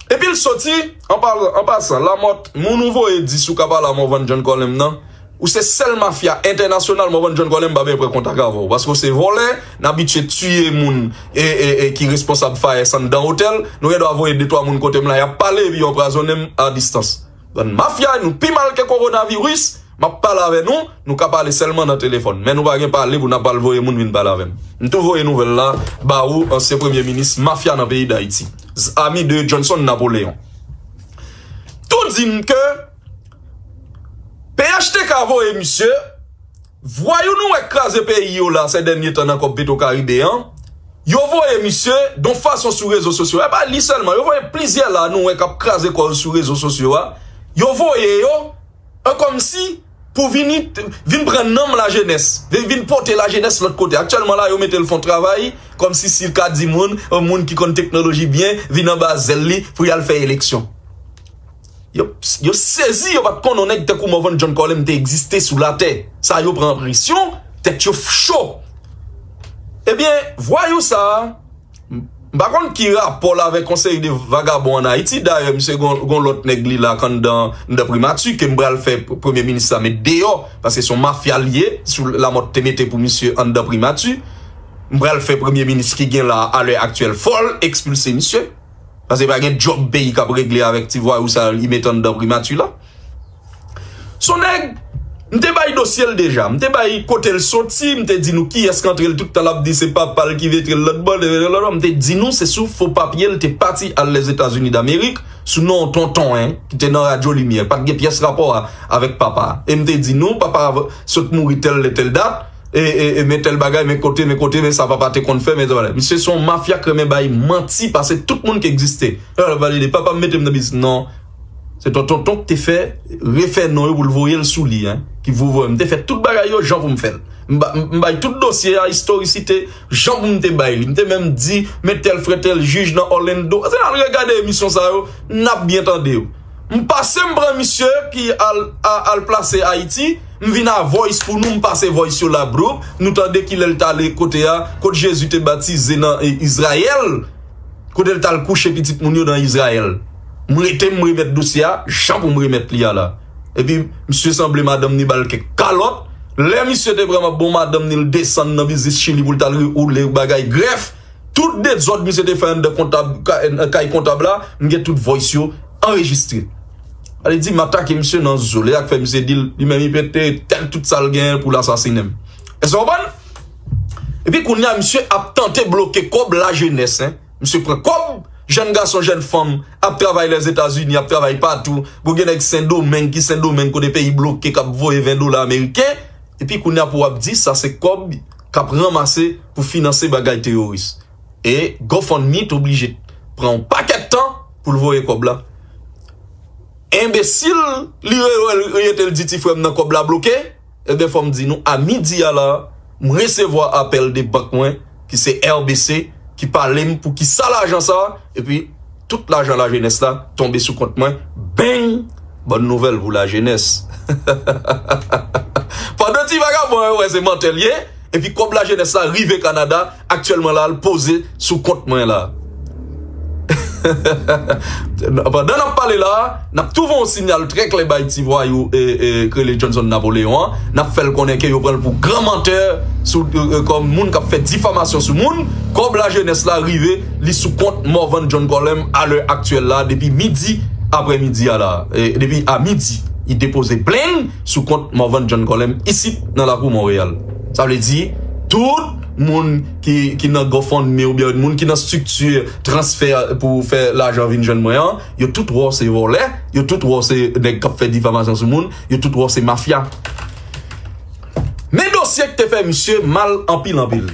Epi l soti, an pa, an pasan, Lamòt, moun ou voye di si w ka pale a Morvan John Colem nan, ou se sèl mafya entènasyonal Morvan John Colem pa bezwen pran kontak avè w, paske w se vòlè, n abitye tiye moun e, e, e ki responsab fayès anndan otèl, nou gen dwa voye de twa moun kote m la, y ap pale epi yo anpwazonnen m a distans. Bann mafya, nou pi mal ke kowonaviris, m ap pale avè nou, nou ka pale sèlman nan telefòn. Men nou pa gen pale pou n ap al voye moun vin pale avè m. M tou voye nouvèl la ba ou, ansyen premye minis mafya nan peyi Dayiti. Z-, ami de Johnson Napoléon. Tou di m ke P H T K voye misye, Vwayou nou wè k kraze peyi yo la sè dènye tan nan kòb Petro Caribe an, yo voye misye don fason sou rezo sosyo. E pa li sèlman, yo voye plizyè la nou wè k ap kraze kò yo sou rezo sosyo a. Yo voye yo e kòmsi pou vini vin pran nanm lajenès, vin, vin pote lajenès lòt kote. Aktyèlman la, yo mete l fè yon travay kòmsi si l ka di moun, yon moun ki konn teknoloji byen, vin anba zèl li pou y al fè eleksyon. Yo, yo sezi, yo pa t konnen yon nèg tankou Morvan John Colem te egziste sou latè. Sa yo pran presyon, tèt yo cho. Ebyen, vwayou sa a, m pa konn ki rapò l avèk yon seri de vagabon ann Ayiti. Dayè, misye gon, gon lòt nèg li la k anndan, anndan primati, ke m pral fè premye minis la met deyò, paske se yon mafya l ye, sou Lamòt te mete pou misye anndan primati. M pral fè premye minis ki gen la a lè aktyèl, fò l ekspilse misye. Paske pa gen djòb peyi k ap regle avèk ti vwayou sa li met anndan primati la. Se yon nèg, m te bay dosye l deja, m te bay kote l soti, m te di nou kiyès k antre l, tout tan l ap di se papa l ki vete l lòt bò, m te di nou se sou fo papye l te pati al Lèzetazini Damerik, sou non yon tonton, en, ki te nan Radyo Limyè, pa t gen pyès rapò a, avèk papa a. E m te di nou, papa a sot mouri tèl lè tèl dat, e, e, e men tèl bagay, men kote, men kote, men sa papa te konn fè, men sa. Misye se yon mafya k renmen bay manti pase tout moun ki egziste. Lè w ap pale de papa m mete m nan biznis, non. Se ton tonton ki te fè, refè non yo pou l voye l sou li, en. Ki voye, m te fè tout bagay yo jan pou m fè l. M ba- m bay tout dosye a, istorisite, jan pou m te bay li. M te menm di, men tèl frè tèl jij nan Orlando. Se al regade emisyon sa yo, n ap byen tande yo. M pase m pran misye ki al, a- al plase Ayiti, m vin a voice pou nou, m pase voice yo la, bro. Nou tande kilè l t ale kote a, kot Jezi te batize nan e, Izrayèl, kote l t al kouche pitit moun yo nan Izrayèl. M rete, m remèt dosye a, jan pou m remèt li a la. Epi, misye sanble madanm ni ba l kèk kalòt. Lè misye te vrèman bon madanm ni, l desann nan biznis Chili pou l t al re- woule bagay grèf. Tout dezòd misye te fè anndan kontab, ka- kay kontab la, m gen tout voice yo anrejistre. Sa vle di, m atake misye nan zo. Lè ak fè misye di l, li menm li pete tèl tout sa l genyen pou l asasinen m. Èske w konprann? Epi kounye a, misye ap tante bloke kòb lajenès, en. Misye pran kòb, jèn gason, jèn fanm, ap travay Lèzetazini, ap travay patou. Bon, gen nèg Sendomeng, ki Sendomeng, kote peyi bloke, k ap voye ven dola ameriken. Epi kounye a pou w ap di, sa se kòb k ap ranmase pou finanse bagay teyoris. E GoFundMe t oblije pran yon pakèt tan pou l voye kòb la. Enbesil, li re- re- rete l di ti frè m nan kòb la bloke. Ebyen, fò m di nou, a midi a la, m resevwa apèl de bank mwen, ki se R B C, ki pale m pou ki sa lajan sa, epi tout lajan lajenès la tonbe sou kont mwen. Bang! Bòn nouvèl pou lajenès. Pandan ti vagabon yo wè se mantè l ye, epi kòb lajenès la rive Kanada, aktyèlman la, l poze sou kont mwen la. Pandan n ap pale la, n ap twouve yon sinyal trè klè bay ti vwayou, e, e, k rele Johnson Napoléon an. N ap fè l konnen ke yo pran l pou gran mantè sou, e, e, kòm moun k ap fè difamasyon sou moun. Kòb lajenès la rive, li sou kont Morvan John Colem alè aktyèl la, depi midi, aprèmidi a la. E, depi a midi, li depoze bling sou kont Morvan John Colem isit nan lakou Monreyal. Sa vle di, tout moun ki, ki nan GoFundMe oubyen moun ki nan estrikti transfè pou fè lajan vin jwenn mwen an, yo tout wè w se vòlè, yo tout wè w se nèg k ap fè difamasyon sou moun, yo tout wè w se mafya. Men dosye k te fè misye mal anpil, anpil.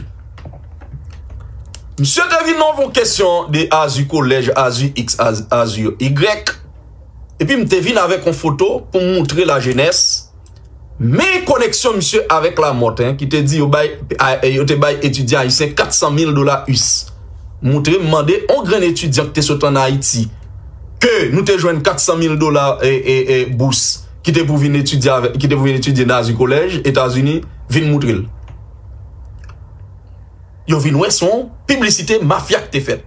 Misye te vin nan yon kesyon de Azu Kolèj, Azu X, Az- Azu Y. Epi m te vin avèk yon foto pou m moutre lajenès. Men koneksyon misye avèk Lamòt, en, ki te di yo bay, a- yo te bay etidyan ayisyen kat san mil dola U S. Moutre m, mande yon grenn etidyan ki te sot ann Ayiti, ke nou te jwenn kat san mil dola, e, e, e, bous, ki te pou vin etidye avè- ki te pou vin etidye nan Azu Kolèj, Etazini, vin moutre l. Yo vin wè se yon piblisite mafya k te fèt.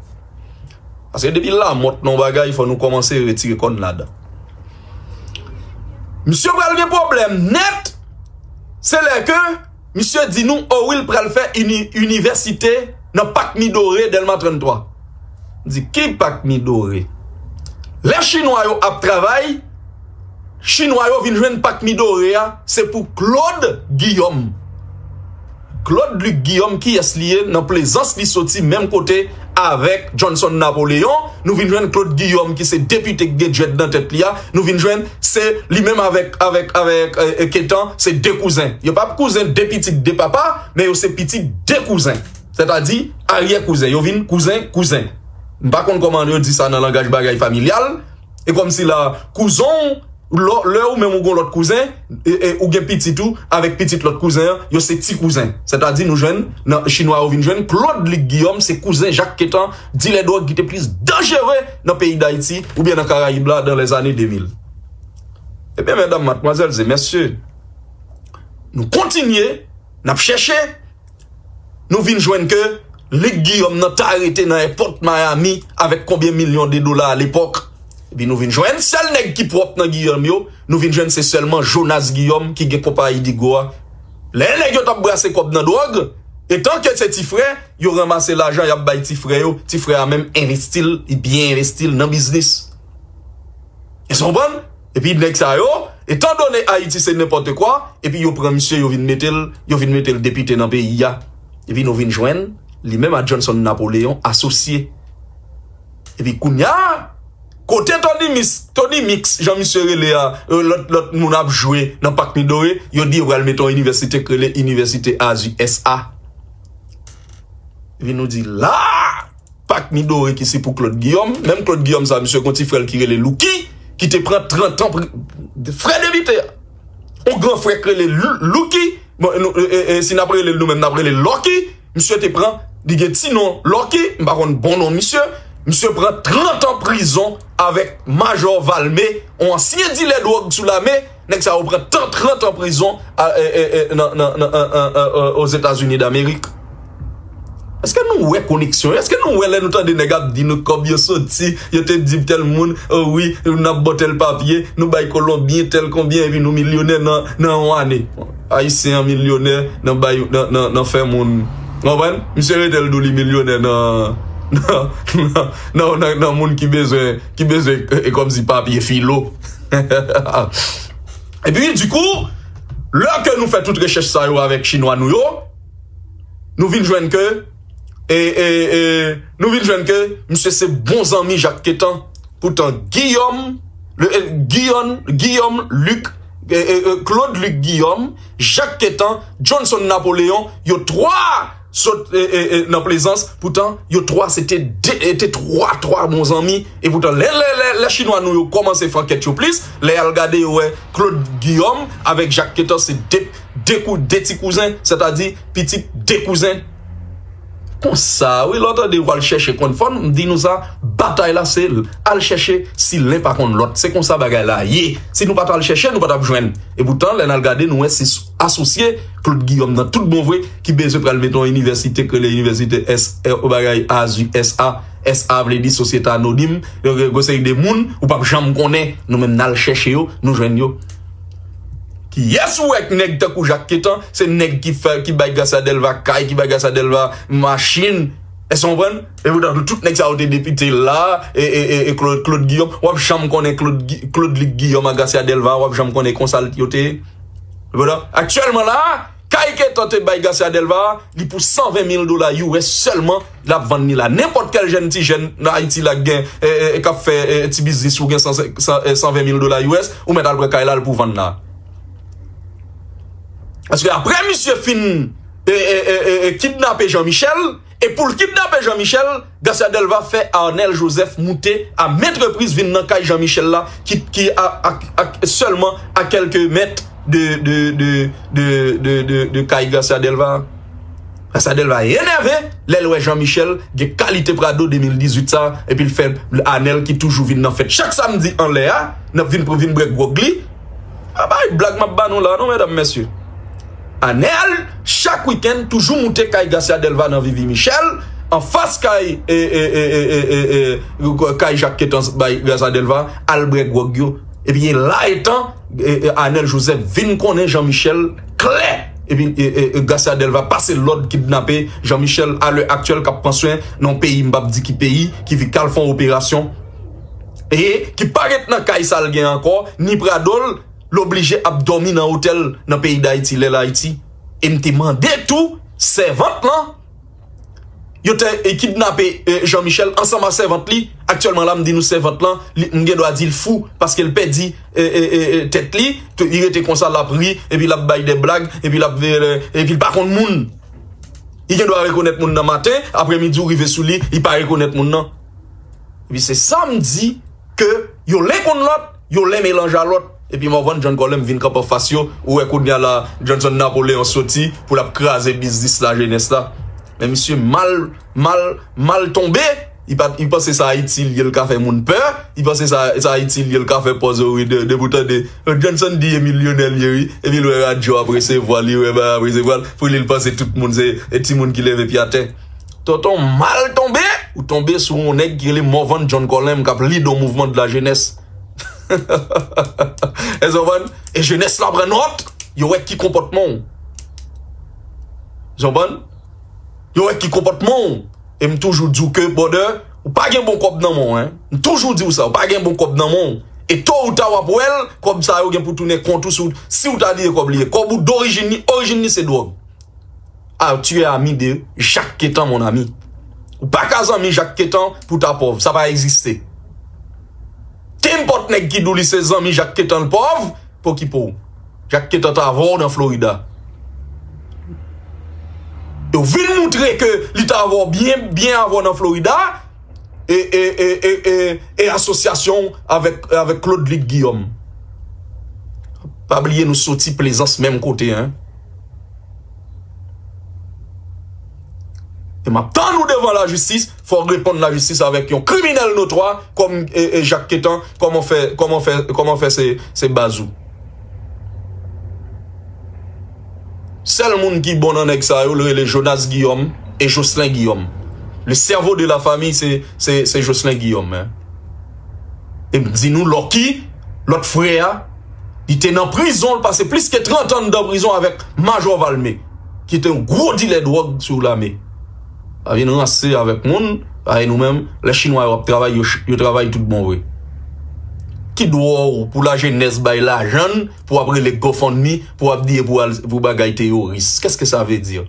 Paske depi Lamòt nan yon bagay, fò nou kòmanse retire kò n ladan. Misye pral gen pwoblèm nèt, se lè ke misye di nou, o wi, l pral fè ini- inivèsite nan Pak Midore, Dèlma trannntwa. M di, ki Pak Midore? Lè Chinwa yo ap travay, Chinwa yo vin jwenn Pak Midore a, se pou Claude Guillaume. Claude Luc Guillaume, kiyès li ye? Nan Plezans li soti, menm kote avèk Johnson Napoléon. Nou vin jwenn Claude Guillaume ki se depite k gen djèd nan tèt li a. Nou vin jwenn se li menm avèk, avèk, avèk, e, e, Ketan, se de kouzen. Yo pa kouzen de pitit de papa, men yo se pitit de kouzen. Sètadi, aryè kouzen. Yo vin kouzen, kouzen. M pa konn kòman yo di sa nan langaj bagay familyal. E kòmsi la, kouzon w, lè, lè ou menm ou gon lòt kouzen, e, e, ou gen pitit ou, avèk pitit lòt kouzen an, yo se ti kouzen. Sètadi, nou jwenn, nan, chinwa yo vin jwenn, Claude Luc Guillaume, se kouzen Jak Ketan, dilè dwòg ki te plis danjere nan peyi Dayiti, oubyen nan Karayib la, dans les années deux mille. Ebyen, medam, madmwazèl e mesye, nou kontinye, n ap chèche, nou vin jwenn ke Luc Guillaume nan ta rete nan èpòt Miami avèk konbyen milyon de dola alepòk. Epi nou vin jwenn sèl nèg ki pwòp nan Guillaume yo, nou vin jwenn se sèlman Jonas Guillaume ki gen konpayi Digo a. Lè nèg yo t ap brase kòb nan dwòg, etan ke se ti frè, yo ranmase lajan, y ap bay ti frè yo, ti frè a menm envesti l, li byen envesti l nan biznis. Èske w konprann? Epi nèg sa yo, etan done Ayiti se nenpòt kwa, epi yo pran misye, yo vin mete l, yo vin mete l depite nan peyi a. Epi nou vin jwenn, li menm a Johnson Napoléon asosye. Epi kounye a, kote Tony Mix, Tony Mix, jan misye rele a, e, lòt, lòt moun ap jwe nan Pak Midore, yo di yo pral mete yon inivèsite k rele Inivèsite Azu S A. Epi nou di la, Pak Midore ki se pou Claude Guillaume. Menm Claude Guillaume sa, misye gon ti frè l ki rele Louki, ki te pran trant an pri, frè depite a. Yon gran frè k rele Lou-, Louki. Bon, nou, e, e, e, si n ap rele l nou menm, n ap rele l Lòki. Misye te pran, li gen ti non Lòki, m pa konn bon non misye. Misye pran trant an prizon avèk Majò Valmé, yon ansyen dilè dwòg sou lame. Nèg sa yo pran tan, trant an prizon a, e, e, e, nan, nan, nan, e, e, e, e, Ozetazini Damerik. Èske nou wè koneksyon yo? Èske nou wè lè nou tande nèg ap di nou kòb yo soti, yo te di tèl moun, o wi, n ap ba w tèl papye, nou bay Kolonbyen tèl konbyen, epi nou milyonè nan, nan yon ane? Ayisyen an milyonè nan bay, nan, nan, nan fè moun. Ou konprann? Misye rete l di w li milyonè nan, nan, nan, nan, nan, nan moun ki bezwen, ki bezwen, e, e, kòmsi papye filo. Epi, dikou, lè ke nou fè tout rechèch sa yo avèk chinwa nou yo, nou vin jwenn ke, e, e, e, nou vin jwenn ke misye se bon zanmi Jak Ketan. Poutan, Guillaume, le, e, Guillaume, Guillaume Luc, e, e, e, Claude Luc Guillaume, Jak Ketan, Johnson Napoléon, yo twa sot, e, e, e, nan Plezans. Poutan, yo twa se te de, e, te twa, twa bon zanmi. E poutan, lè, lè, lè, lè chinwa nou yo kòmanse fè ankèt yo plis, lè y al gade, yo wè Claude Guillaume avèk Jak Ketan se de, de kou, de ti kouzen, sètadi pitit de kouzen. Konsa, wi, lè w tande yo al chèche konn fò n di nou sa, batay la se al chèche si len pa konn lòt. Se konsa bagay la ye. Si nou pa t al chèche, nou pa t ap jwenn. E poutan, lè n al gade, nou wè se asosye Claude Guillaume nan tout bon vre ki bezwen pral mete yon inivèsite k rele Inivèsite S, e, bagay Azu S A. S A vle di sosyete anonim. Yo gen yon seri de moun ou p ap janm konnen. Nou menm n al chèche yo, nou jwenn yo. Kiyès ou wè k nèg tankou Jak Ketan, se nèg ki fè, ki bay Garcia Delva kay, ki bay Garcia Delva machin. Èske w konprann? E poutan, tout nèg sa yo te depite la, e, e, e, e Claude, Claude Guillaume, w ap janm konnen Claude Gui-, Claude Luc Guillaume ak Garcia Delva, w ap janm konnen konsa yo te ye. Poutan, aktyèlman la, kay Ketan te bay Garcia Delva, li pou san ven mil dola U S sèlman, l ap vann li la. Nenpòt kèl jèn ti jèn nan Ayiti la k gen, e, e, e, k ap fè, e, ti biznis ou gen san, san, e, san ven mil dola U S, ou mèt al pran kay la, l pou vann la. Paske apre misye fin, e, e, e, e, e, kidnape Jean Michel, e pou l kidnape Jean Michel, Garcia Delva fè Arnel Joseph moute a maintes reprises vin nan kay Jean Michel la, ki, ki a, a, a, sèlman a kèlke mèt de, de, de, de, de, de, de kay Garcia Delva. Garcia Delva enève lè l wè Jean Michel gen kalite Prado de mil dizuit sa, epi l fè Arnel ki toujou vin nan fèt chak samdi anlè a, n ap vin pou vin bwè gwòg li. A bay blag m ap ba nou la non, medam, mesye. Arnel, chak wikenn, toujou moute kay Garcia Delva nan Vivi Michel, anfas kay, e, e, kay Jak Ketan bay Garcia Delva, al bwè gwòg yo. Epi e la etan, e, e, Arnel Joseph vin konnen Jean Michel klè. Epi, e, e, e, Garcia Delva pase lòd kidnape Jean Michel a lè aktyèl k ap pran swen nan yon peyi, m p ap di ki peyi, ki vi-, k al fè yon operasyon. E ki pa ret nan kay sa l gen ankò, ni Prado l, l oblije ap dòmi nan otèl nan peyi Dayiti, Lèl Ayiti. E m te mande tou, sèvant lan, yo te, e, kidnape, e, Jean Michel ansanm ak sèvant li. Aktyèlman la, m di nou sèvant lan, li, m gen dwa di l fou, paske l pèdi, e, e, e, e, tèt li, tou, li rete konsa, l ap ri, epi l ap bay de blag, epi l ap, e, epi l pa konn moun. Li gen dwa rekonèt moun nan maten, apremidi ou rive sou li, li pa rekonèt moun nan. Epi se sa m di, ke yo len konn lòt, yo len melanje a lòt. Epi Morvan John Colem vin kanpe anfas yo, ou wè kounye a la, Johnson Napoleon soti pou l ap kraze biznis lajenès la. Men misye mal, mal, mal tonbe. Li pa, li panse sa Ayiti l ye, l ka fè moun pè. Li panse sa, sa Ayiti l ye, l ka fè pòz ori de, de pou tande. Johnson di e milyonè l ye, wi. Epi l wè radyo ap resevwa l, li wè bagay ap resevwa l. Pou li, l panse tout moun se, e timoun ki leve pye atè. Tonton mal tonbe, ou tonbe sou yon nèg ki rele Morvan John Colem k ap lide yon mouvman de la jeunesse. Èske w konprann? E jenès la pran nòt, yo wè ki konpòtman w. Èske w konprann? Yo wè ki konpòtman w. E m toujou di w ke, brother, ou pa gen bon kòb nan men w, en. M toujou di w sa, ou pa gen bon kòb nan men w. E to ou ta w ap wè l, kòb sa yo gen pou tounen kont ou si w, si w ta di e kòb li ye. Kòb ou dorijin li, orijin li se dwòg. Ah, tu es ami de Jacques Quétan, mon ami. Ou pa ka zanmi Jacques Quétan pou ta pòv. Sa pa egziste. Kenpòt nèg ki di w li se zanmi Jacques Quétan l pòv, pokipo w. Jacques Quétan t avè w nan Florida. Yo vin moutre ke li t avè w byen, byen avè w nan Florida, e, e, e, e, e, e asosyasyon w avèk, avèk Claude Luc Guillaume. Pa bliye nou soti Plezans menm kote, en. E m ap tann ou devan lajistis, fò w reponn lajistis avèk yon kriminèl notwa kòm, e, e, Jacques Quétan, kòman fè, kòman fè, kòman fè se, se baz ou. Sèl moun ki bon nan nèg sa yo, l rele Jonas Guillaume e Jocelyn Guillaume. Le cerveau de la famille, se, se, se Jocelyn Guillaume, en. E m di nou, Lucky, lòt frè a, li te nan prizon, l pase plis ke trant an anndan prizon avèk Majò Valmé, ki te yon gwo dilè dwòg sou lame. Pa vin ranse avèk moun, paske nou menm, lè Chinwa yo ap travay, yo, yo travay tout bon vre. Ki dwa w pou lajenès bay lajan n, pou w ap rele GoFundMe, pou w ap di e pou al, pou bagay teyoris. Qu'est-ce que ça veut dire?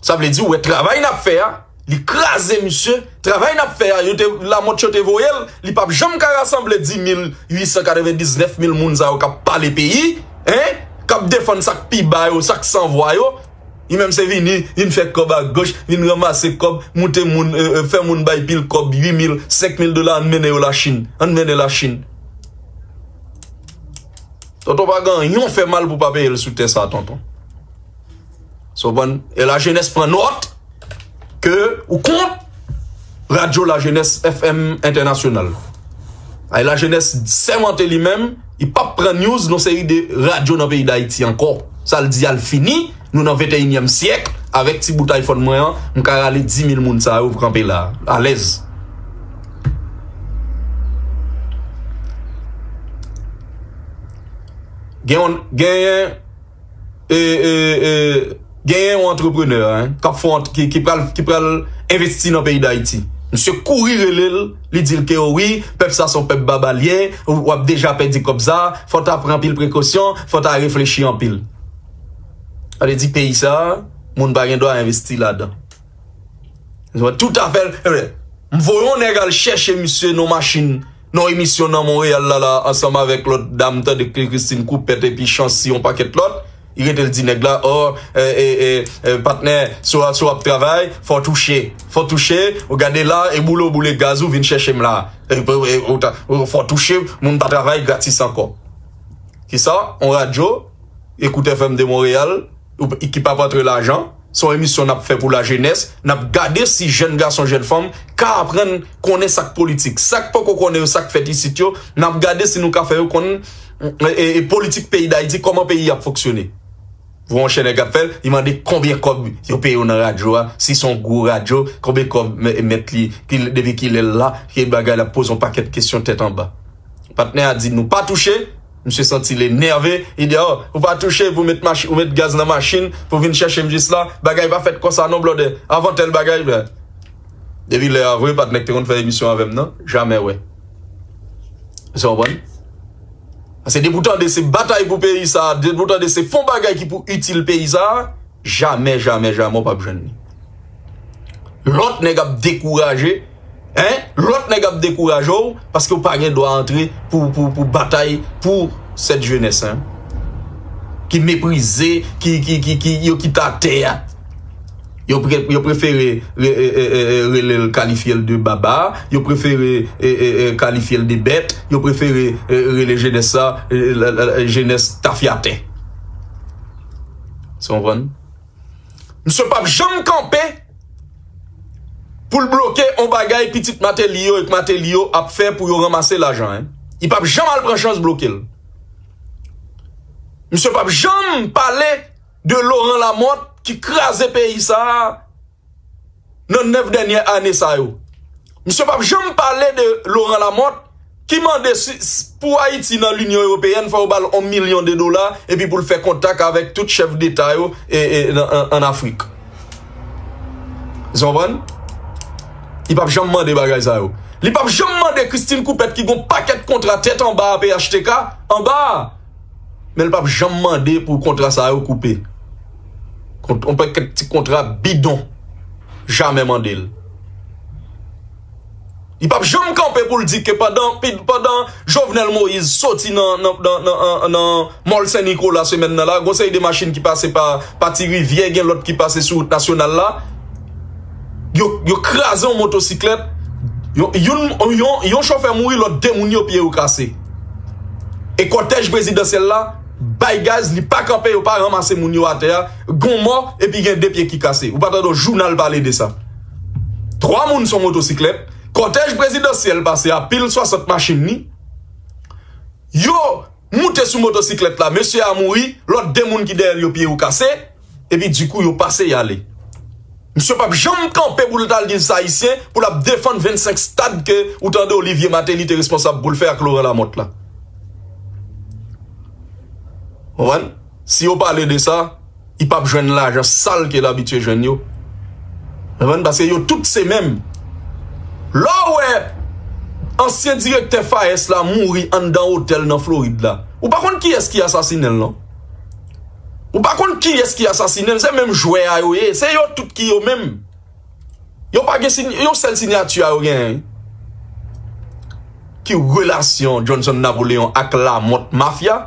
Sa vle di, ou wè travay n ap fè a, li kraze misye. Travay n ap fè a, yo te, Lamothe yo te voye l, li p ap janm ka rasanble dis mil uit san katrevendiznèf mil moun sa yo k ap pale peyi, en, k ap defann sa k pi ba yo, sa k san vwa yo. Li menm se vini, vin fè kòb agoch, vin ranmase kòb, moute moun, e, e, fè moun bay pil kòb, uit mil, senk mil dola, ann mennen yo Lachin. Ann mennen Lachin. Tonton pa gen anyen w fè mal pou pa peye l sou tè sa, tonton. Sou konprann? E lajenès pran nòt ke ou kont Radyo Lajenès F M Entènasyonal. Ay, lajenès sèmante li menm, li p ap pran news nan seri de radyo nan peyi Dayiti ankò. Sa l di a l fini, nou nan venteyinyèm syèk, avèk ti bout iPhone mwen an, m ka rale dis mil moun sa yo kanpe la, alèz. Gen yon, genyen e, e, e, genyen yon antreprenè, en, k ap fè yon, ki, ki pral, ki pral envesti nan peyi Dayiti. Misye kouri rele l, li di l ke wi, pèp sa se yon pèp babalyè, w ap deja pèdi kòb sa, fò w ta pran anpil prekosyon, fò w ta reflechi anpil. Sa vle di peyi sa, moun pa gen dwa envesti ladan. Toutafè, m voye yon nèg al chèche misye nan machin, nan emisyon nan Monreyal la, la, ansanm avèk lòt dam, tande ke Christine Coupet epi Chancy, yon pakèt lòt. Li rete l di nèg la, o, e, e, e, e, patnè, si w, si w ap travay, fò w touche. Fò w touche, ou gade la, e boule w boule gaz ou vin chèche m la. E, e, e, ou ta, ou, fò w touche, moun pa travay gratis ankò. Kisa? On radyo, Écoute F M de Montréal, ou, ki p ap antre lajan, se yon emisyon n ap fè pou lajenès. N ap gade si jèn gason, jèn fanm ka aprann konnen sa k politik. Sa k poko konnen yo, sa k fèt isit yo, n ap gade si nou ka fè yo konn, e, e, e politik peyi Dayiti, kòman peyi a ap fonksyone. Voye yon chèn nèg ap fè l, li mande konbyen kòb yo peye yo nan radyo a, si se yon gwo radyo, konbyen kòb mè-, mèt li, ki, depi kilè l la, ki bagay la, poze yon pakèt kesyon tèt anba. Patnè a di nou pa touche, misye santi l enève, li di, o, ou pa touche pou met machi-, ou met gaz nan machin, pou vin chèche m jis la, bagay pa fèt konsa non, blòdè, avan tèl bagay, bè. Depi lè a vre, patnè k te konn fè emisyon avè m nan, jamè wè. Sa w konprann? Paske depi w tande se batay pou peyi sa, depi w tande se fon bagay ki pou itil peyi sa, jamè, jamè, jamè w p ap jwenn li. Lòt nèg ap dekouraje, en, lòt nèg ap dekouraje w paske w pa gen dwa antre pou, pou, pou batay pou sèt jenès, en, ki meprize, ki, ki, ki, ki, yo kite atè a. Yo pre-, yo prefere re-, e, e, e, e, rele l, kalifye l de baba, yo prefere, e, e, e, kalifye l de bèt, yo prefere, e, rele jenès sa, e, la, la, la, jenès tafyatè. Sa w konprann? Misye p ap janm kanpe pou l bloke yon bagay pitit Mateli yo ek Mateli yo ap fè pou yo ranmase lajan, en. Li p ap janm al pran chans bloke l. Misye p ap janm pale de Laurent Lamothe ki kraze peyi sa a nan nèf dènyè ane sa yo. Misye p ap janm pale de Laurent Lamothe ki mande si, si, pou Ayiti nan Linyon Ewopeyèn, fò yo ba l yon milyon de dola, epi pou l fè kontak avèk tout chèf deta yo, e, e, nan, an, ann Afrik. Ou konprann? Li p ap janm mande bagay sa yo. Li p ap janm mande Christine Coupet ki gon pakèt kontra tèt anba a P H T K, anba a. Men l p ap janm mande pou kontra sa yo koupe. Kont-, yon pakèt ti kontra bidon. Jamè mande l. Li p ap janm kanpe pou l di ke pandan, pandan Jovenel Moïse soti nan, nan, nan, nan, nan, nan Mòl Sen Nikola semèn nan la, gon seri de machin ki pase pa, pa Ti Rivyè, gen lòt ki pase sou wout nasyonal la. Yo, yo kraze yon motosiklèt. Yon, yon, yon, yon chofè mouri, lòt de moun yo pye yo kase. E kòtèj prezidansyèl la bay gaz, li pa kanpe, yo pa ranmase moun yo atè a. Gon mò, epi gen de pye ki kase. Ou pa tande yon jounal pale de sa. Twa moun sou motosiklèt. Kòtèj prezidansyèl pase a pil swasant machin ni. Yo moute sou motosiklèt la, mesye a mouri, lòt de moun ki dèyè l yo pye yo kase, epi dikou yo pase y ale. Misye p ap janm kanpe pou l t al di l se Ayisyen, pou l ap defann vennsenk stad ke ou tande Olivier Martelly te responsab pou l fè ak Laurent Lamothe la. Konprann? Si yo pale de sa, li p ap jwenn lajan sal ke l abitye jwenn yo. Konprann? Paske yo tout se menm. Lè w wè ansyen direktè FAES la mouri anndan otèl nan Florid la, ou pa konn kiyès ki asasinen l, non. Ou pa konn kiyès ki asasinen l, se menm jwè a yo ye, se yo tout ki yo menm. Yo pa gen siy-, yon sèl siyati a yo genyen. Ki relasyon Johnson Napoléon ak Lamothe mafya?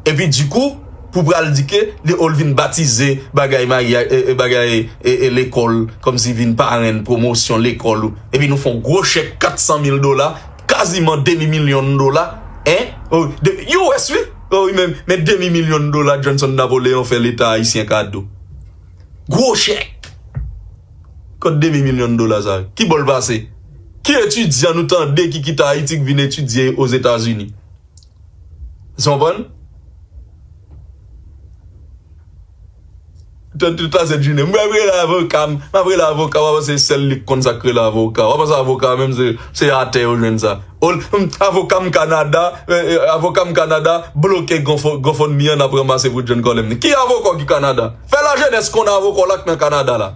Epi dikou, pou pral di ke li, o, l vin batize bagay maryaj, e, e, bagay, e, e, lekòl, kòmsi vin parenn pwomosyon lekòl ou. Epi nou fè yon gwo chèk kat san mil dola, kaziman demi milyon dola, en? O, de, U S, wi. O, wi, men, men demi milyon dola Johnson Napoléon fè Leta ayisyen kado. Gwo chèk. Kot demi milyon dola sa? Ki bò l pase? Ki etidyan nou tande ki kite Ayiti k vin etidye Ozetazini? Ou konprann? Tout, tout la se jounen. M ap rele avoka m, m ap rele avoka, w ap panse sèl li k konn sa k rele avoka. W ap panse avoka menm se, se atè yo jwenn sa. Ol-, hmm, avoka m Kanada, eh, eh, avoka m Kanada bloke GoFund-, GoFundMe an n ap ranmase pou John Colem. Ki avoka w ki Kanada? Fè lajenès konnen avoka w la k nan Kanada la.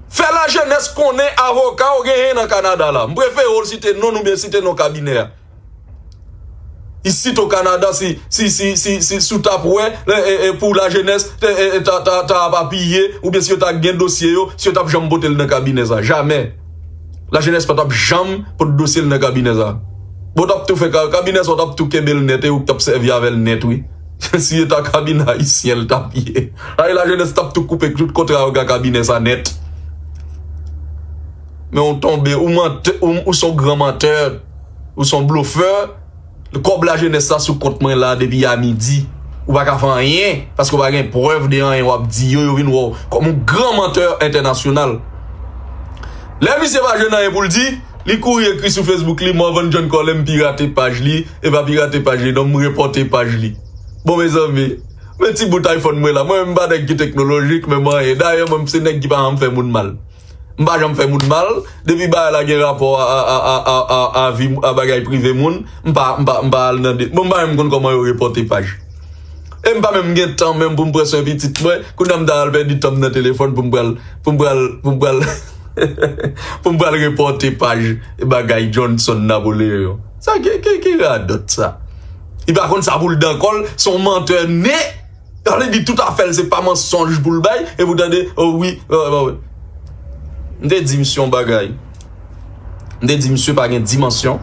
Fè lajenès konnen avoka w genyen nan Kanada la. M prefere w site non n oubyen site non kabinè a. Isit o Kanada, si, si, si, si, si, si w t ap wè, e, e, e, pou lajenès, e, e, e, ta, ta, ta ap apiye, oubyen si yo ta gen dosye yo, si yo t ap janm pote l nan kabinè sa. Jamè. Lajenès pa t ap janm pote dosye l nan kabinè sa. Bon, w t ap tou fè ka-, kabinè sa, w t ap tou kenbe l nèt, e ou k t ap sèvi avè l nèt, wi. Si yo ta kabinè ayisyen, l t ap ye. Ay, lajenès t ap tou koupe tout kontra yo ak kabinè sa nèt. Men w tonbe, ou mantè, ou, ou s on gran mantè, ou s on blofè. Kòb lajenès sa sou kont mwen la depi a midi. Ou pa ka fè anyen, paske w pa gen prèv de anyen w ap di yo, yo vin wè w kòm yon gran mantè entènasyonal. Lè misye pa jwenn anyen pou l di, li kouri ekri sou Facebook li, Morvan John Colem pirate paj li, e pa pirate paj li, non, m repòte paj li. Bon, mezanmi, men ti bout iPhone mwen la, mwen menm m pa nèg ki teknolojik, men mwen, dayè, mwen, m se nèg ki pa janm fè moun mal. M pa janm fè moun mal. Depi bagay la gen rapò a, a, a, a, a, a vi, a bagay prive moun, m pa, m pa, m pa al nan de-, bon, m pa menm konn kòman yo repòte paj. E m pa menm gen tan menm pou m pran swen pitit mwen. Kounye a m ta al pèdi tan m nan telefòn pou m pral, pou m pral, pou m pral, pou m pral repòte paj bagay Johnson Napoléon. Sa ki, ki, ki radòt sa? Li pa konn sa pou l dan kò l, se yon mantè ne. Sa vle di tout afè l se pa mansonj pou l bay, epi w tande, oh wi, oh, oh, oh. M te di misye yon bagay. M te di misye pa gen dimansyon.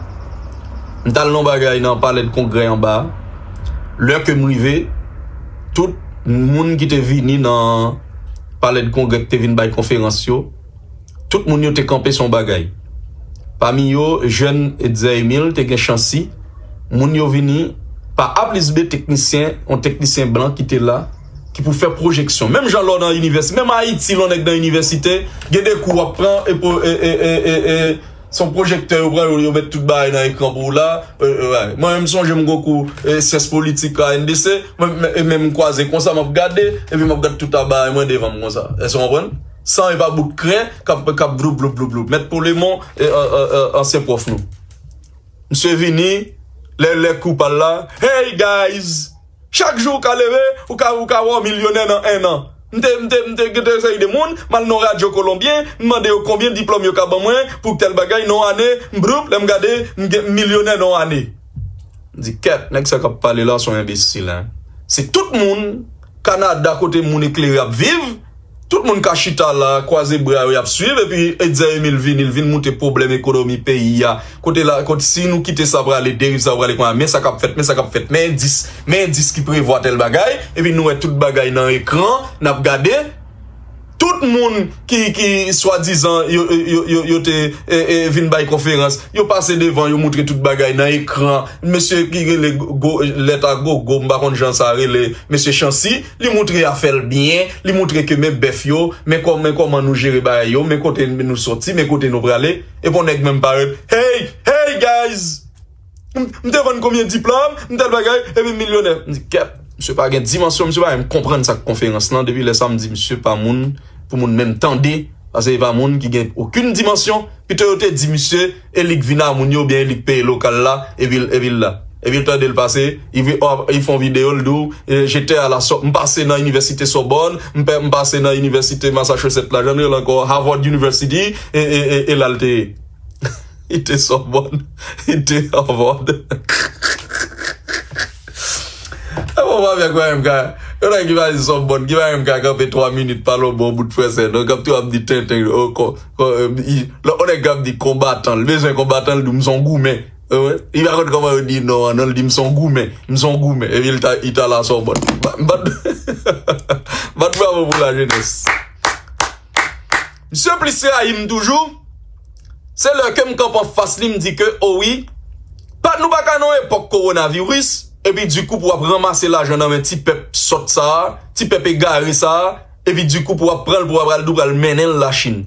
M t al nan yon bagay nan palè de kongrè anba. Lè ke m rive, tout moun ki te vini nan palè de kongrè ki te vin bay konferans yo, tout moun yo te kanpe sou yon bagay. Pami yo, jèn Etzer Emile, te gen Chancy. Moun yo vini pa A plis B teknisyen, yon teknisyen blan ki te la, ki pou fè pwojeksyon. Menm jan lè w nan inivèsite, menm Ayiti, lè w nèg nan inivèsite, gen de kou w ap pran, e, po- e, e, e, e, e, se yon pwojektè yo pran, yo, yo met tout bagay nan ekran pou w la. E, e, wè. Mwen menm, m sonje m gon kou e, syans politik a N D C, mwen, m- e, men m kwaze konsa, m ap gade, epi m ap gade tout a bagay mwen devan m konsa. Èske w konprann? San e pa bout krè k ap, k ap bloup, bloup, bloup, bloup. Mèt Polemon, e, an- an- an- ansyen pwòf nou. Misye vini, lè, lè kou pa l la, hey guys! Chak jou ou ka leve, ou ka, ou ka wè w milyonè nan en an. M te, m te, m te gen yon seri de moun, m al nan radyo kolonbyen, m mande yo konbyen diplòm yo ka ban mwen pou tèl bagay nan ane, m bloup, lè m gade, m gen milyonè nan ane. M di, kèt, nèg sa k ap pale la se yon enbesil, en. Se tout moun, Kanada kote moun eklere ap viv, tout moun ka chita la, kwaze bra yo, y ap swiv, epi Etzer Emile vini, l vin moute pwoblèm ekonomi peyi a. Kote la, kote, si nou kite sa prale, deriv sa prale konnya, men sa k ap fèt, men sa k ap fèt, men endis, men endis ki prevwa tèl bagay, epi nou wè tout bagay nan ekran, n ap gade. Tout moun ki, ki swadizan yo, yo, yo, yo te e, e, vin bay konferans, yo pase devan, yo moutre tout bagay nan ekran. Mesye ki rele go, lèt a gogo, m pa konn jan sa rele, mesye Chancy, li moutre afè l byen, li moutre ke men bèf yo, men kò- men kòman nou jere bagay yo, men kote nou soti, men kote nou prale. Epi yon nèg menm parèt, hey, hey guys! M m te vann konbyen diplòm, m tèl bagay, epi m milyonè. M di, kèt, misye pa gen dimansyon, misye pa menm konprann sa k konferans lan. Depi lè sa, m di, misye pa moun pou moun menm tande, paske li pa moun ki gen okenn dimansyon. Pito yo te di misye, e li k vin a moun yo, oubyen e li k peye lokal la, epi l- epi l la. Epi l tande l pase, li vi- ò, li fè yon videyo, l di w, e, j'étais à la Sor- m pase nan inivèsite Sòbòn, m pe- m pase nan inivèsite Massachusetts la, jan l rele ankò, Harvard University, e, e, e, e la l te ye. Li te Sòbòn. Li te Harvard. E bon, pa byen kwè m ka. Yon nèg ki pa di Sòbòn, ki pa menm ka kanpe twa minit pale yon bon bout fransè, non, k ap tou ap di tenten, o, kon, kon, e, i- lò, yon nèg k ap di konbatan, l bezwen konbatan, l di m se yon goumen. E, wi. Li pa konn kòman yo di non an, non, l di m se yon goumen, m se yon goumen. Epi l ta, li t al a Sòbòn. Bat, bat, bat bravo pou lajenès. Misye plis rayi m toujou. Se lè ke m kanpe anfas li, m di ke, o wi, pa, nou pa ka nan yon epòk kowonaviris, epi dikou pou w ap ranmase lajan nan men ti pèp sòt sa a, ti pèp egare sa a, epi dikou pou w ap pran l, pou w ap al, pou w al mennen l Lachin.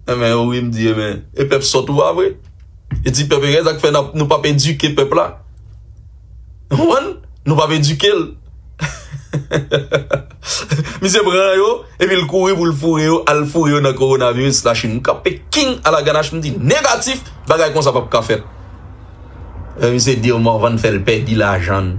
Enben, o wi, m di, enben, e pèp sòt ou a vre? E ti pèp egare, sa k fè n ap- nou p ap edike pèp la? Ou konprann? Nou p ap edike l. Misye pran yo, epi l kouri pou l foure yo, al foure yo nan kowonaviris Lachin. M kanpe king a la ganache, m di, negatif, bagay konsa p ap ka fèt. E, misye di yo Morvan fè l pèdi lajan l.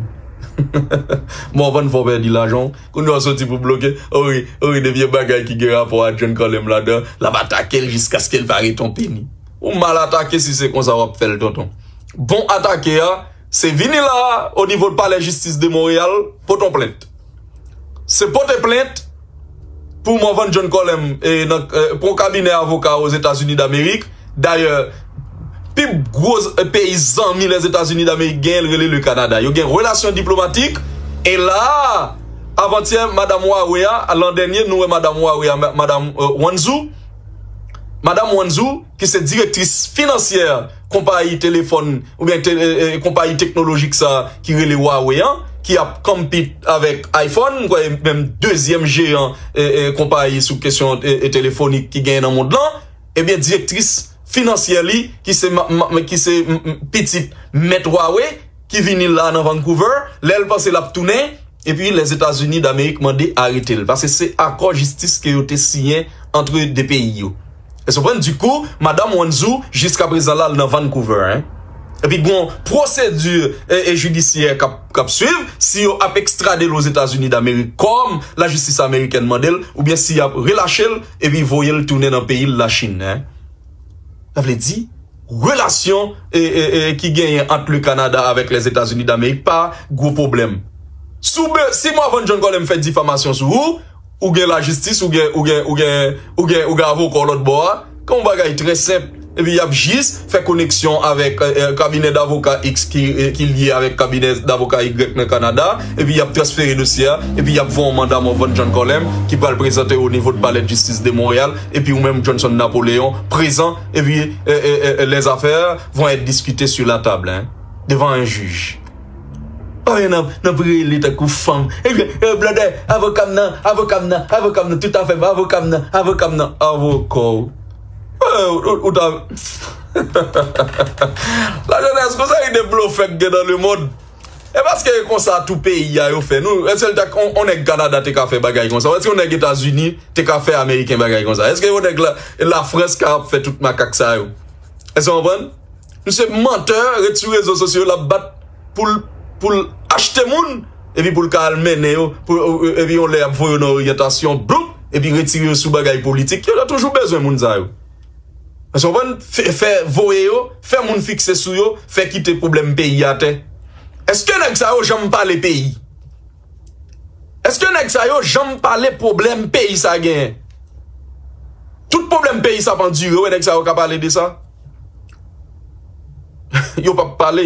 Morvan fè w pèdi lajan w. Kounye a w soti pou bloke. O wi, o wi, de vye bagay ki gen rapò a John Colem ladan, l ap atake l jiskaske l pa ret yon peni. Ou mal atake si se konsa w ap fè l, tonton. Bon atake a, se vini la, o nivo palè jistis de Monreyal, pote yon plent. Se pote plent pou Morvan John Colem, e, nan, e, pou yon kabinè avoka Ozetazini Damerik. Dayè, pi gwo z- peyi zanmi Lèzetazini Damerik genyen, l rele le Kanada. Yo gen relasyon diplomatik. E la, avantyè, Madam Huawei a, lan dènye, nou wè Madam Huawei a, ma- Madam, e, Wanzhou. Madam Wanzhou, ki se direktris finansyè konpayi telefòn, oubyen te- e, e, konpayi teknolojik sa ki rele Huawei an, ki ap compete avèk iPhone, m kwè menm dezyèm jeyan, e, e, konpayi sou kesyon, e, e, telefonik ki genyen nan mond lan, ebyen, direktris finansyè li, ki se ma- ma- ki se m- m- pitit mèt Huawei, ki vini la nan Vancouver, lè l panse l ap tounen, epi Lèzetazini Damerik mande arete l, paske se akò jistis ke yo te siyen antre de peyi yo. Èske w konprann? Dikou, Madanm Wanzhou, jiska prezan la, l nan Vancouver, en. Epi gon pwosedi, e, e, jidisyè k ap, k ap swiv, si yo ap ekstrade l Ozetazini Damerik, kòm lajistis amerikèn mande l, oubyen si y ap relache l, epi voye l tounen nan peyi l, Lachin, en. Sa vle di, relasyon e, e, e, ki genyen ant le Kanada avèk Lèzetazini Damerik pa gwo pwoblèm. Si w be- si Morvan John Colem fè difamasyon sou ou, ou gen lajistis, ou gen, ou gen, ou gen, ou gen, ou gen avoka w lòt bò a, gen yon bagay trè senp. Epi y ap jis fè koneksyon avèk eh, kabinè davoka X ki, eh, ki lye avèk kabinè davoka Y nan Kanada, epi y ap transfere dosye a, epi y ap voye yon manda Morvan John Colem ki pral prezante o nivo de Palè de Jistis de Monreyal, epi ou menm Johnson Napoléon prezan, epi eh, eh, eh, eh, les affaires vont être discutées sur la table, hein, devant un juge. Oye, n ap, n ap rele tankou fanm. Ebyen, eh, blòdè, avoka m nan, avoka m nan, avoka m nan, tout afè m, avoka m nan, avoka m nan, avoka w. Eh, ou, ou, ou ta. Lajenès, konsa ki de blofè k gen nan lemonn. E paske e konsa tou peyi a yo fè. Nou, èske l ta, on, on nèg Kanada te ka fè bagay konsa? Èske yon nèg Etazini te ka fè Ameriken bagay konsa? Èske yon nèg la, Lafrans ka ap fè tout makak sa yo? Èske w konprann? Misye mantè, ret sou rezo sosyo, l ap bat pou l, pou l achte moun, epi pou l ka al mennen yo, pou, epi yon lè y ap voye yo nan oryantasyon, bloup, epi retire yo sou bagay politik. Yo ta toujou bezwen moun sa yo. Èske w konprann? Fè, fè voye yo, fè moun fikse sou yo, fè kite pwoblèm peyi atè. Èske nèg sa yo janm pale peyi? Èske nèg sa yo janm pale pwoblèm peyi sa genyen? Tout pwoblèm peyi sa ap andire, w wè nèg sa yo ka pale de sa? Yo p ap pale.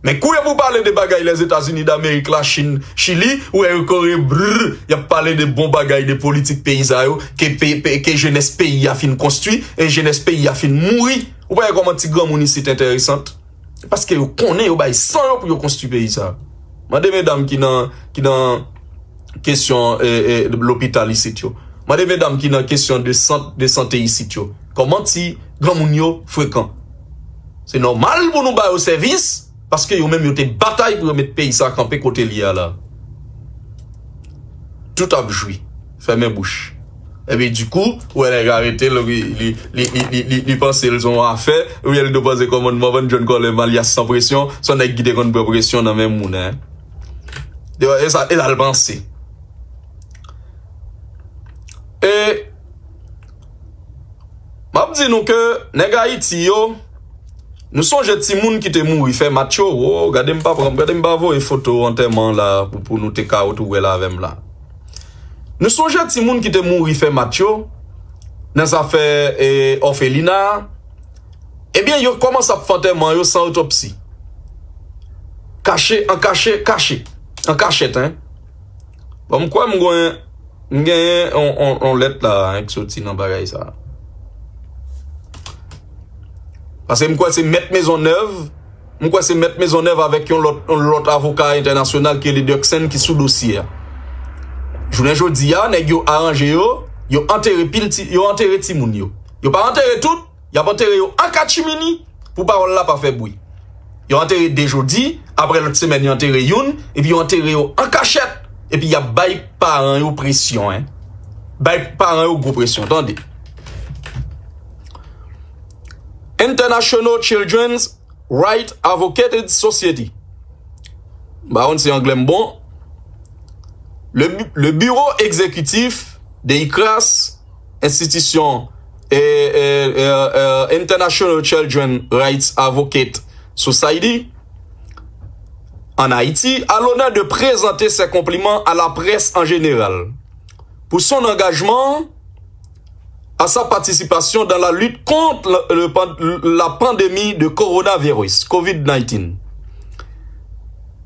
Men kou e pou pale de bagay Lèzetazini Damerik, Lachin, Chili, ou wè yo kore brrr, y ap pale de bon bagay, de politik peyi sa yo, ke, pe- pe- ke jenès peyi a fin konstwi, e jenès peyi a fin mouri. Ou pa wè kòman ti granmoun isit enteresan? Paske yo konnen yo bay san yo pou yo konstwi peyi sa. Mande medam ki nan, ki nan kesyon eh, eh, lopital isit yo. Mande medam ki nan kesyon de sant de sante isit yo. Kòman ti granmoun yo frekan? Se nòmal pou nou ba yo sèvis, paske yo menm yo te batay pou yo met peyi sa kanpe kote l ye a la. Tout ap jwi. Fèmen bouch. Epi dikou, ou wè nèg arete l, li, li, li, li, li, li panse l se yon afè, ou byen li dwe panse kòmandman Van John Colem alyas San Presyon, se yon nèg ki te konn pran presyon nan men moun, en. E sa, e sa l panse. E, m ap di nou ke nèg Ayiti yo, nou sonje timoun ki te mouri fè match yo. Wo, gade m pa pran, gade m pa voye foto antèman la pou, pou nou te ka retwouve l avè m la. Nou sonje timoun ki te mouri fè match yo nan zafè eh, òfelina a. Ebyen, yo kòmanse ap fè antèman yo san otopsi. Kache, an kache, kache. An kachèt, en. Bon, m kwè m gen, m genyen on, on, on lèt la, en, ki soti nan bagay sa. Paske m kwè se Mèt Mezonnèv, m kwè se Mèt Mezonnèv avèk yon lòt, yon lòt avoka entènasyonal ki rele Duckson ki sou dosye a. Jounen jodi a, nèg yo aranje yo, yo antere pil ti, yo antere timoun yo. Yo pa antere tout, y ap antere yo an katchimini pou pawòl la pa fè bri. Yo antere de jodi, apre lòt semèn yo antere youn, epi yo antere yo an kachèt, epi y ap bay paran yo presyon, en. Bay paran yo gwo presyon, tande. International Children's Right Advocates Society. M pa konn si anglè m bon. Le, bu- le bureau exécutif de ICRAS, institution eh, eh, eh, eh, International Children Rights Advocate Society, en Haïti, a l'honneur de présenter ses compliments à la presse en général pour son engagement à sa participation dans la lutte contre le- le pan- la pandémie de coronavirus, covid nineteen,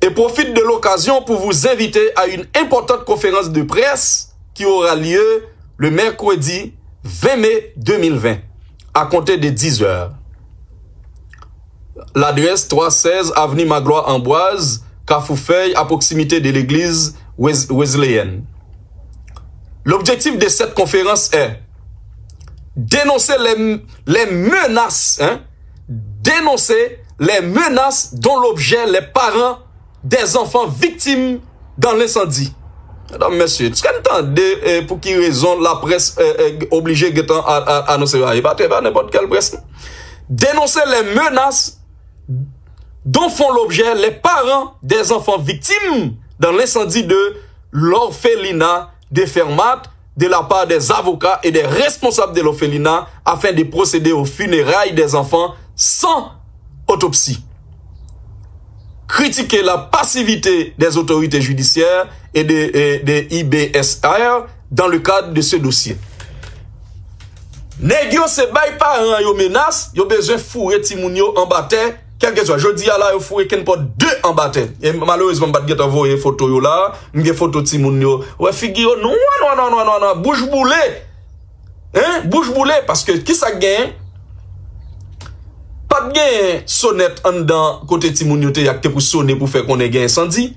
et profite de l'occasion pour vous inviter à une importante conférence de presse qui aura lieu le mercredi vingt mai deux mille vingt, à compter de dix heures. L'adresse trois seize avenue Magloire Ambroise, Carrefour Feuille, à proximité de l'église Wes- Wesléenne. L'objectif de cette conférence est dénoncer les, les menaces, hein, dénoncer les menaces dont l'objet les parents des enfants victimes dans l'incendie. Medam, mesye, èske n tande eh, pou ki rezon laprès eh, eh, oblije gentan a- a- anonse bagay? E pa, e pa nenpòt kèl près, non. Dénoncer les menaces dont font l'objet les parents des enfants victimes dans l'incendie de l'orphelinat de Fermat de la part des avocats et des responsables de l'orphelinat afin de procéder aux funérailles des enfants sans autopsie. Critiquer la passivité des autorités judiciaires et de, et de I B S R dans le cadre de ce dossier. Nèg yo se bay paran yo menas, yo bezwen foure timoun yo anba tè, kèlkeswa. Jodi a la, yo foure kenpòt de anba tè. E malerezman, m pa t gentan voye foto yo la. M gen foto timoun yo. Ou wè figi yo nwa, nwa, nwa, nwa, nwa, nwa, bouch boule. Hein? Bouch boule, paske kisa k genyen? Pa t genyen sonèt anndan kote timoun yo te ye a ki te pou sone pou fè konnen gen ensandi.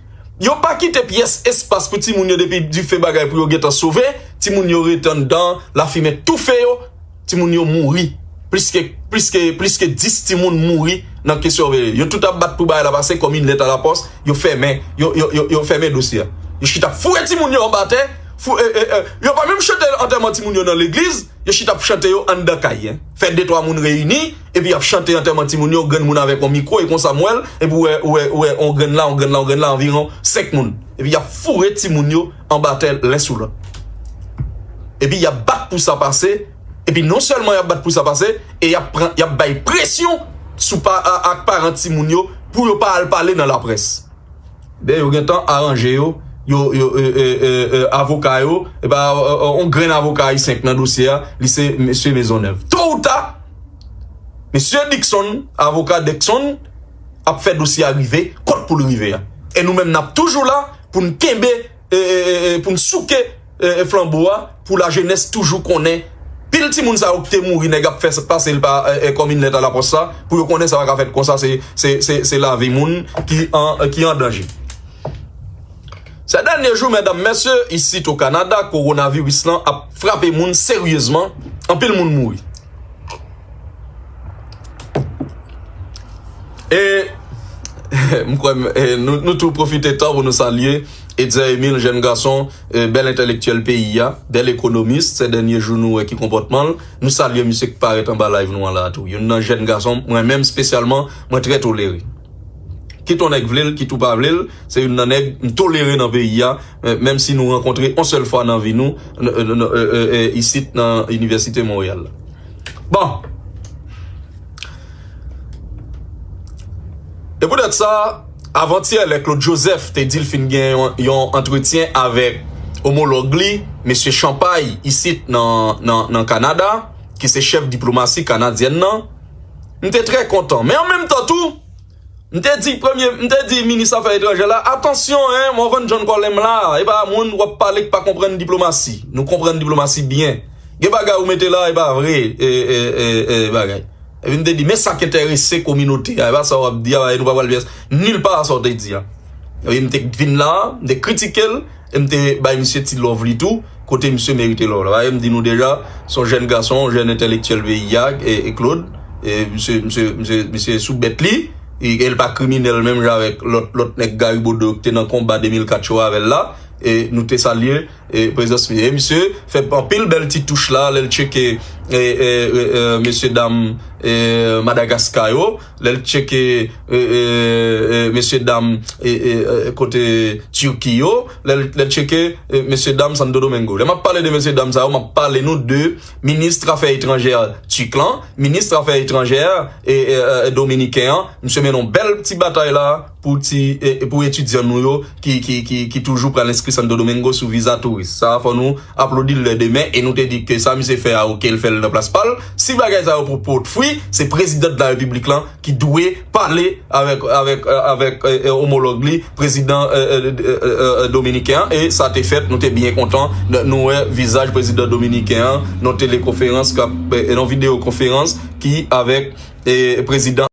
Yo pa kite pyès espas pou timoun yo depi dife bagay pou yo gentan sove. Timoun yo rete anndan, lafimen toufe yo. Timoun yo mouri. Plis ke, plis ke, plis ke dis timoun mouri nan kesyon veye. Yo tout ap bat pou bagay la pase kòm yon lèt a la pòs. Yo fèmen, yo, yo, yo, yo fèmen dosye a. Yo chita ap foure timoun yo anba tè. Fou, e, e, e, yo pa menm chante antèman timoun yo nan legliz. Yo chita ap chante yo anndan kay, en. Fè de twa moun reyini, epi y ap chante antèman timoun yo, grenn moun avèk yon mikwo, e konsa m wè l, epi w wè, w wè, w wè, yon grenn la, yon grenn la, yon grenn la, anviwon senk moun. Epi y ap foure timoun yo anba tè len sou lòt. Epi y ap bat pou sa pase, epi non sèlman y ap bat pou sa pase, e y ap pran, y ap bay presyon sou pa, a, ak paran timoun yo pou yo pa al pale nan laprès. Ben, yo gentan aranje yo, yo, yo, e, e, e, e, avoka yo, e pa, e, e, on grenn avoka ayisyen k nan dosye a, li se mesye Maisonneuve. To ou ta, mesye Dickson, avoka Dickson, ap fè dosye a rive kot pou l rive a. E nou menm, n ap toujou la pou n kenbe, e, e, e, e, pou n souke, e, e, flanbo a pou lajenès toujou konnen. Pil timoun sa yo ki te mouri, nèg ap fè pase l pa, e, e, kòm yon lèt a la pòs la, pou yo konnen sa pa ka fèt konsa, se, se, se, se lavi moun ki an, ki an danje. Sè dènye jou, medam, mesye, isit o Kanada, kowonaviris lan ap frape moun seryezman, anpil moun mouri. E m kwè m, e nou, nou tou pwofite tan pou nou salye Etzer Emile, jèn gason, e bèl entèlektyèl peyi a, bèl ekonomis, sè dènye jou nou wè ki konpòtman l. Nou salye misye k parèt anba live nou an la a tou. Youn nan jèn gason, mwen menm espesyalman, mwen trè tolere. Kit on nèg vle l, kit ou pa vle l, se youn nan nèg m tolere nan peyi a, e, menm si nou rankontre on sèl fwa nan vi nou, n, n, n, e, e, e, isit nan Inivèsite Monreyal la. Bon. E poutèt sa, avantyè, lè Claude Joseph te di l fin gen yon, yon antretyen avèk omològ li, mesye Champagne, isit nan, nan, nan Kanada, ki se chèf diplomasi kanadyèn nan, m te trè kontan. Men an menm tan tou, m te di premye, m te di minis afè etranjè la, atansyon, en, Morvan John Colem la, e pa moun w ap pale k pa konprann diplomasi. Nou konprann diplomasi byen. Gen bagay ou mete la, e pa vre, e, e, e, e, bagay. Epi m te di, men sa k enterese kominote a, e pa sa w ap di a, e nou pa pral pyès nil pa sa w te di a. Epi m te vin la, m te kritike l, e m te bay misye ti love li tou, kote misye merite love la. Paske m di nou deja, se yon jèn gason, yon jèn entèlektyèl peyi a, e, e Claude, e misye, misye, misye, misye sou bèt li, e, e l pa kriminèl menm jan avèk lòt, lòt nèg Gary Bodeau yo ki te nan konba de mil kat yo avè l la, e nou te salye, e, prezans misye. E misye fè anpil bèl ti touch la, lè l tcheke, e, e, e, e, mesye dam, e, Madagaska yo, lè l tcheke, e, e, e, mesye dam, e, e, e, kote Turki yo, lè l, lè l tcheke, e, mesye dam Santo Domingo. Lè m ap pale de mesye dam sa yo, m ap pale nou de minis afè etranjè Turk lan, minis afè etranjè, e, e, e, dominiken an. Misye mennen yon bèl ti batay la pou ti, e, e pou etidyan nou yo ki, ki, ki, ki toujou pral enskri Santo Domingo sou viza touris. Sa a fò nou aplodi l lè demen, e nou te di ke sa misye fè a, oke, l fè l nan plas pa l. Si bagay sa yo pou pot fwi, se prezidan de la repiblik lan ki dwe pale avèk, avèk, avèk, e, e, omològ li, prezidan, e, e, e, e, e, dominiken an, e sa te fèt, nou te byen kontan, n, nou wè vizaj prezidan dominiken an, nan telekonferans, k ap, e, nan videyo konferans, ki avèk, e, prezidan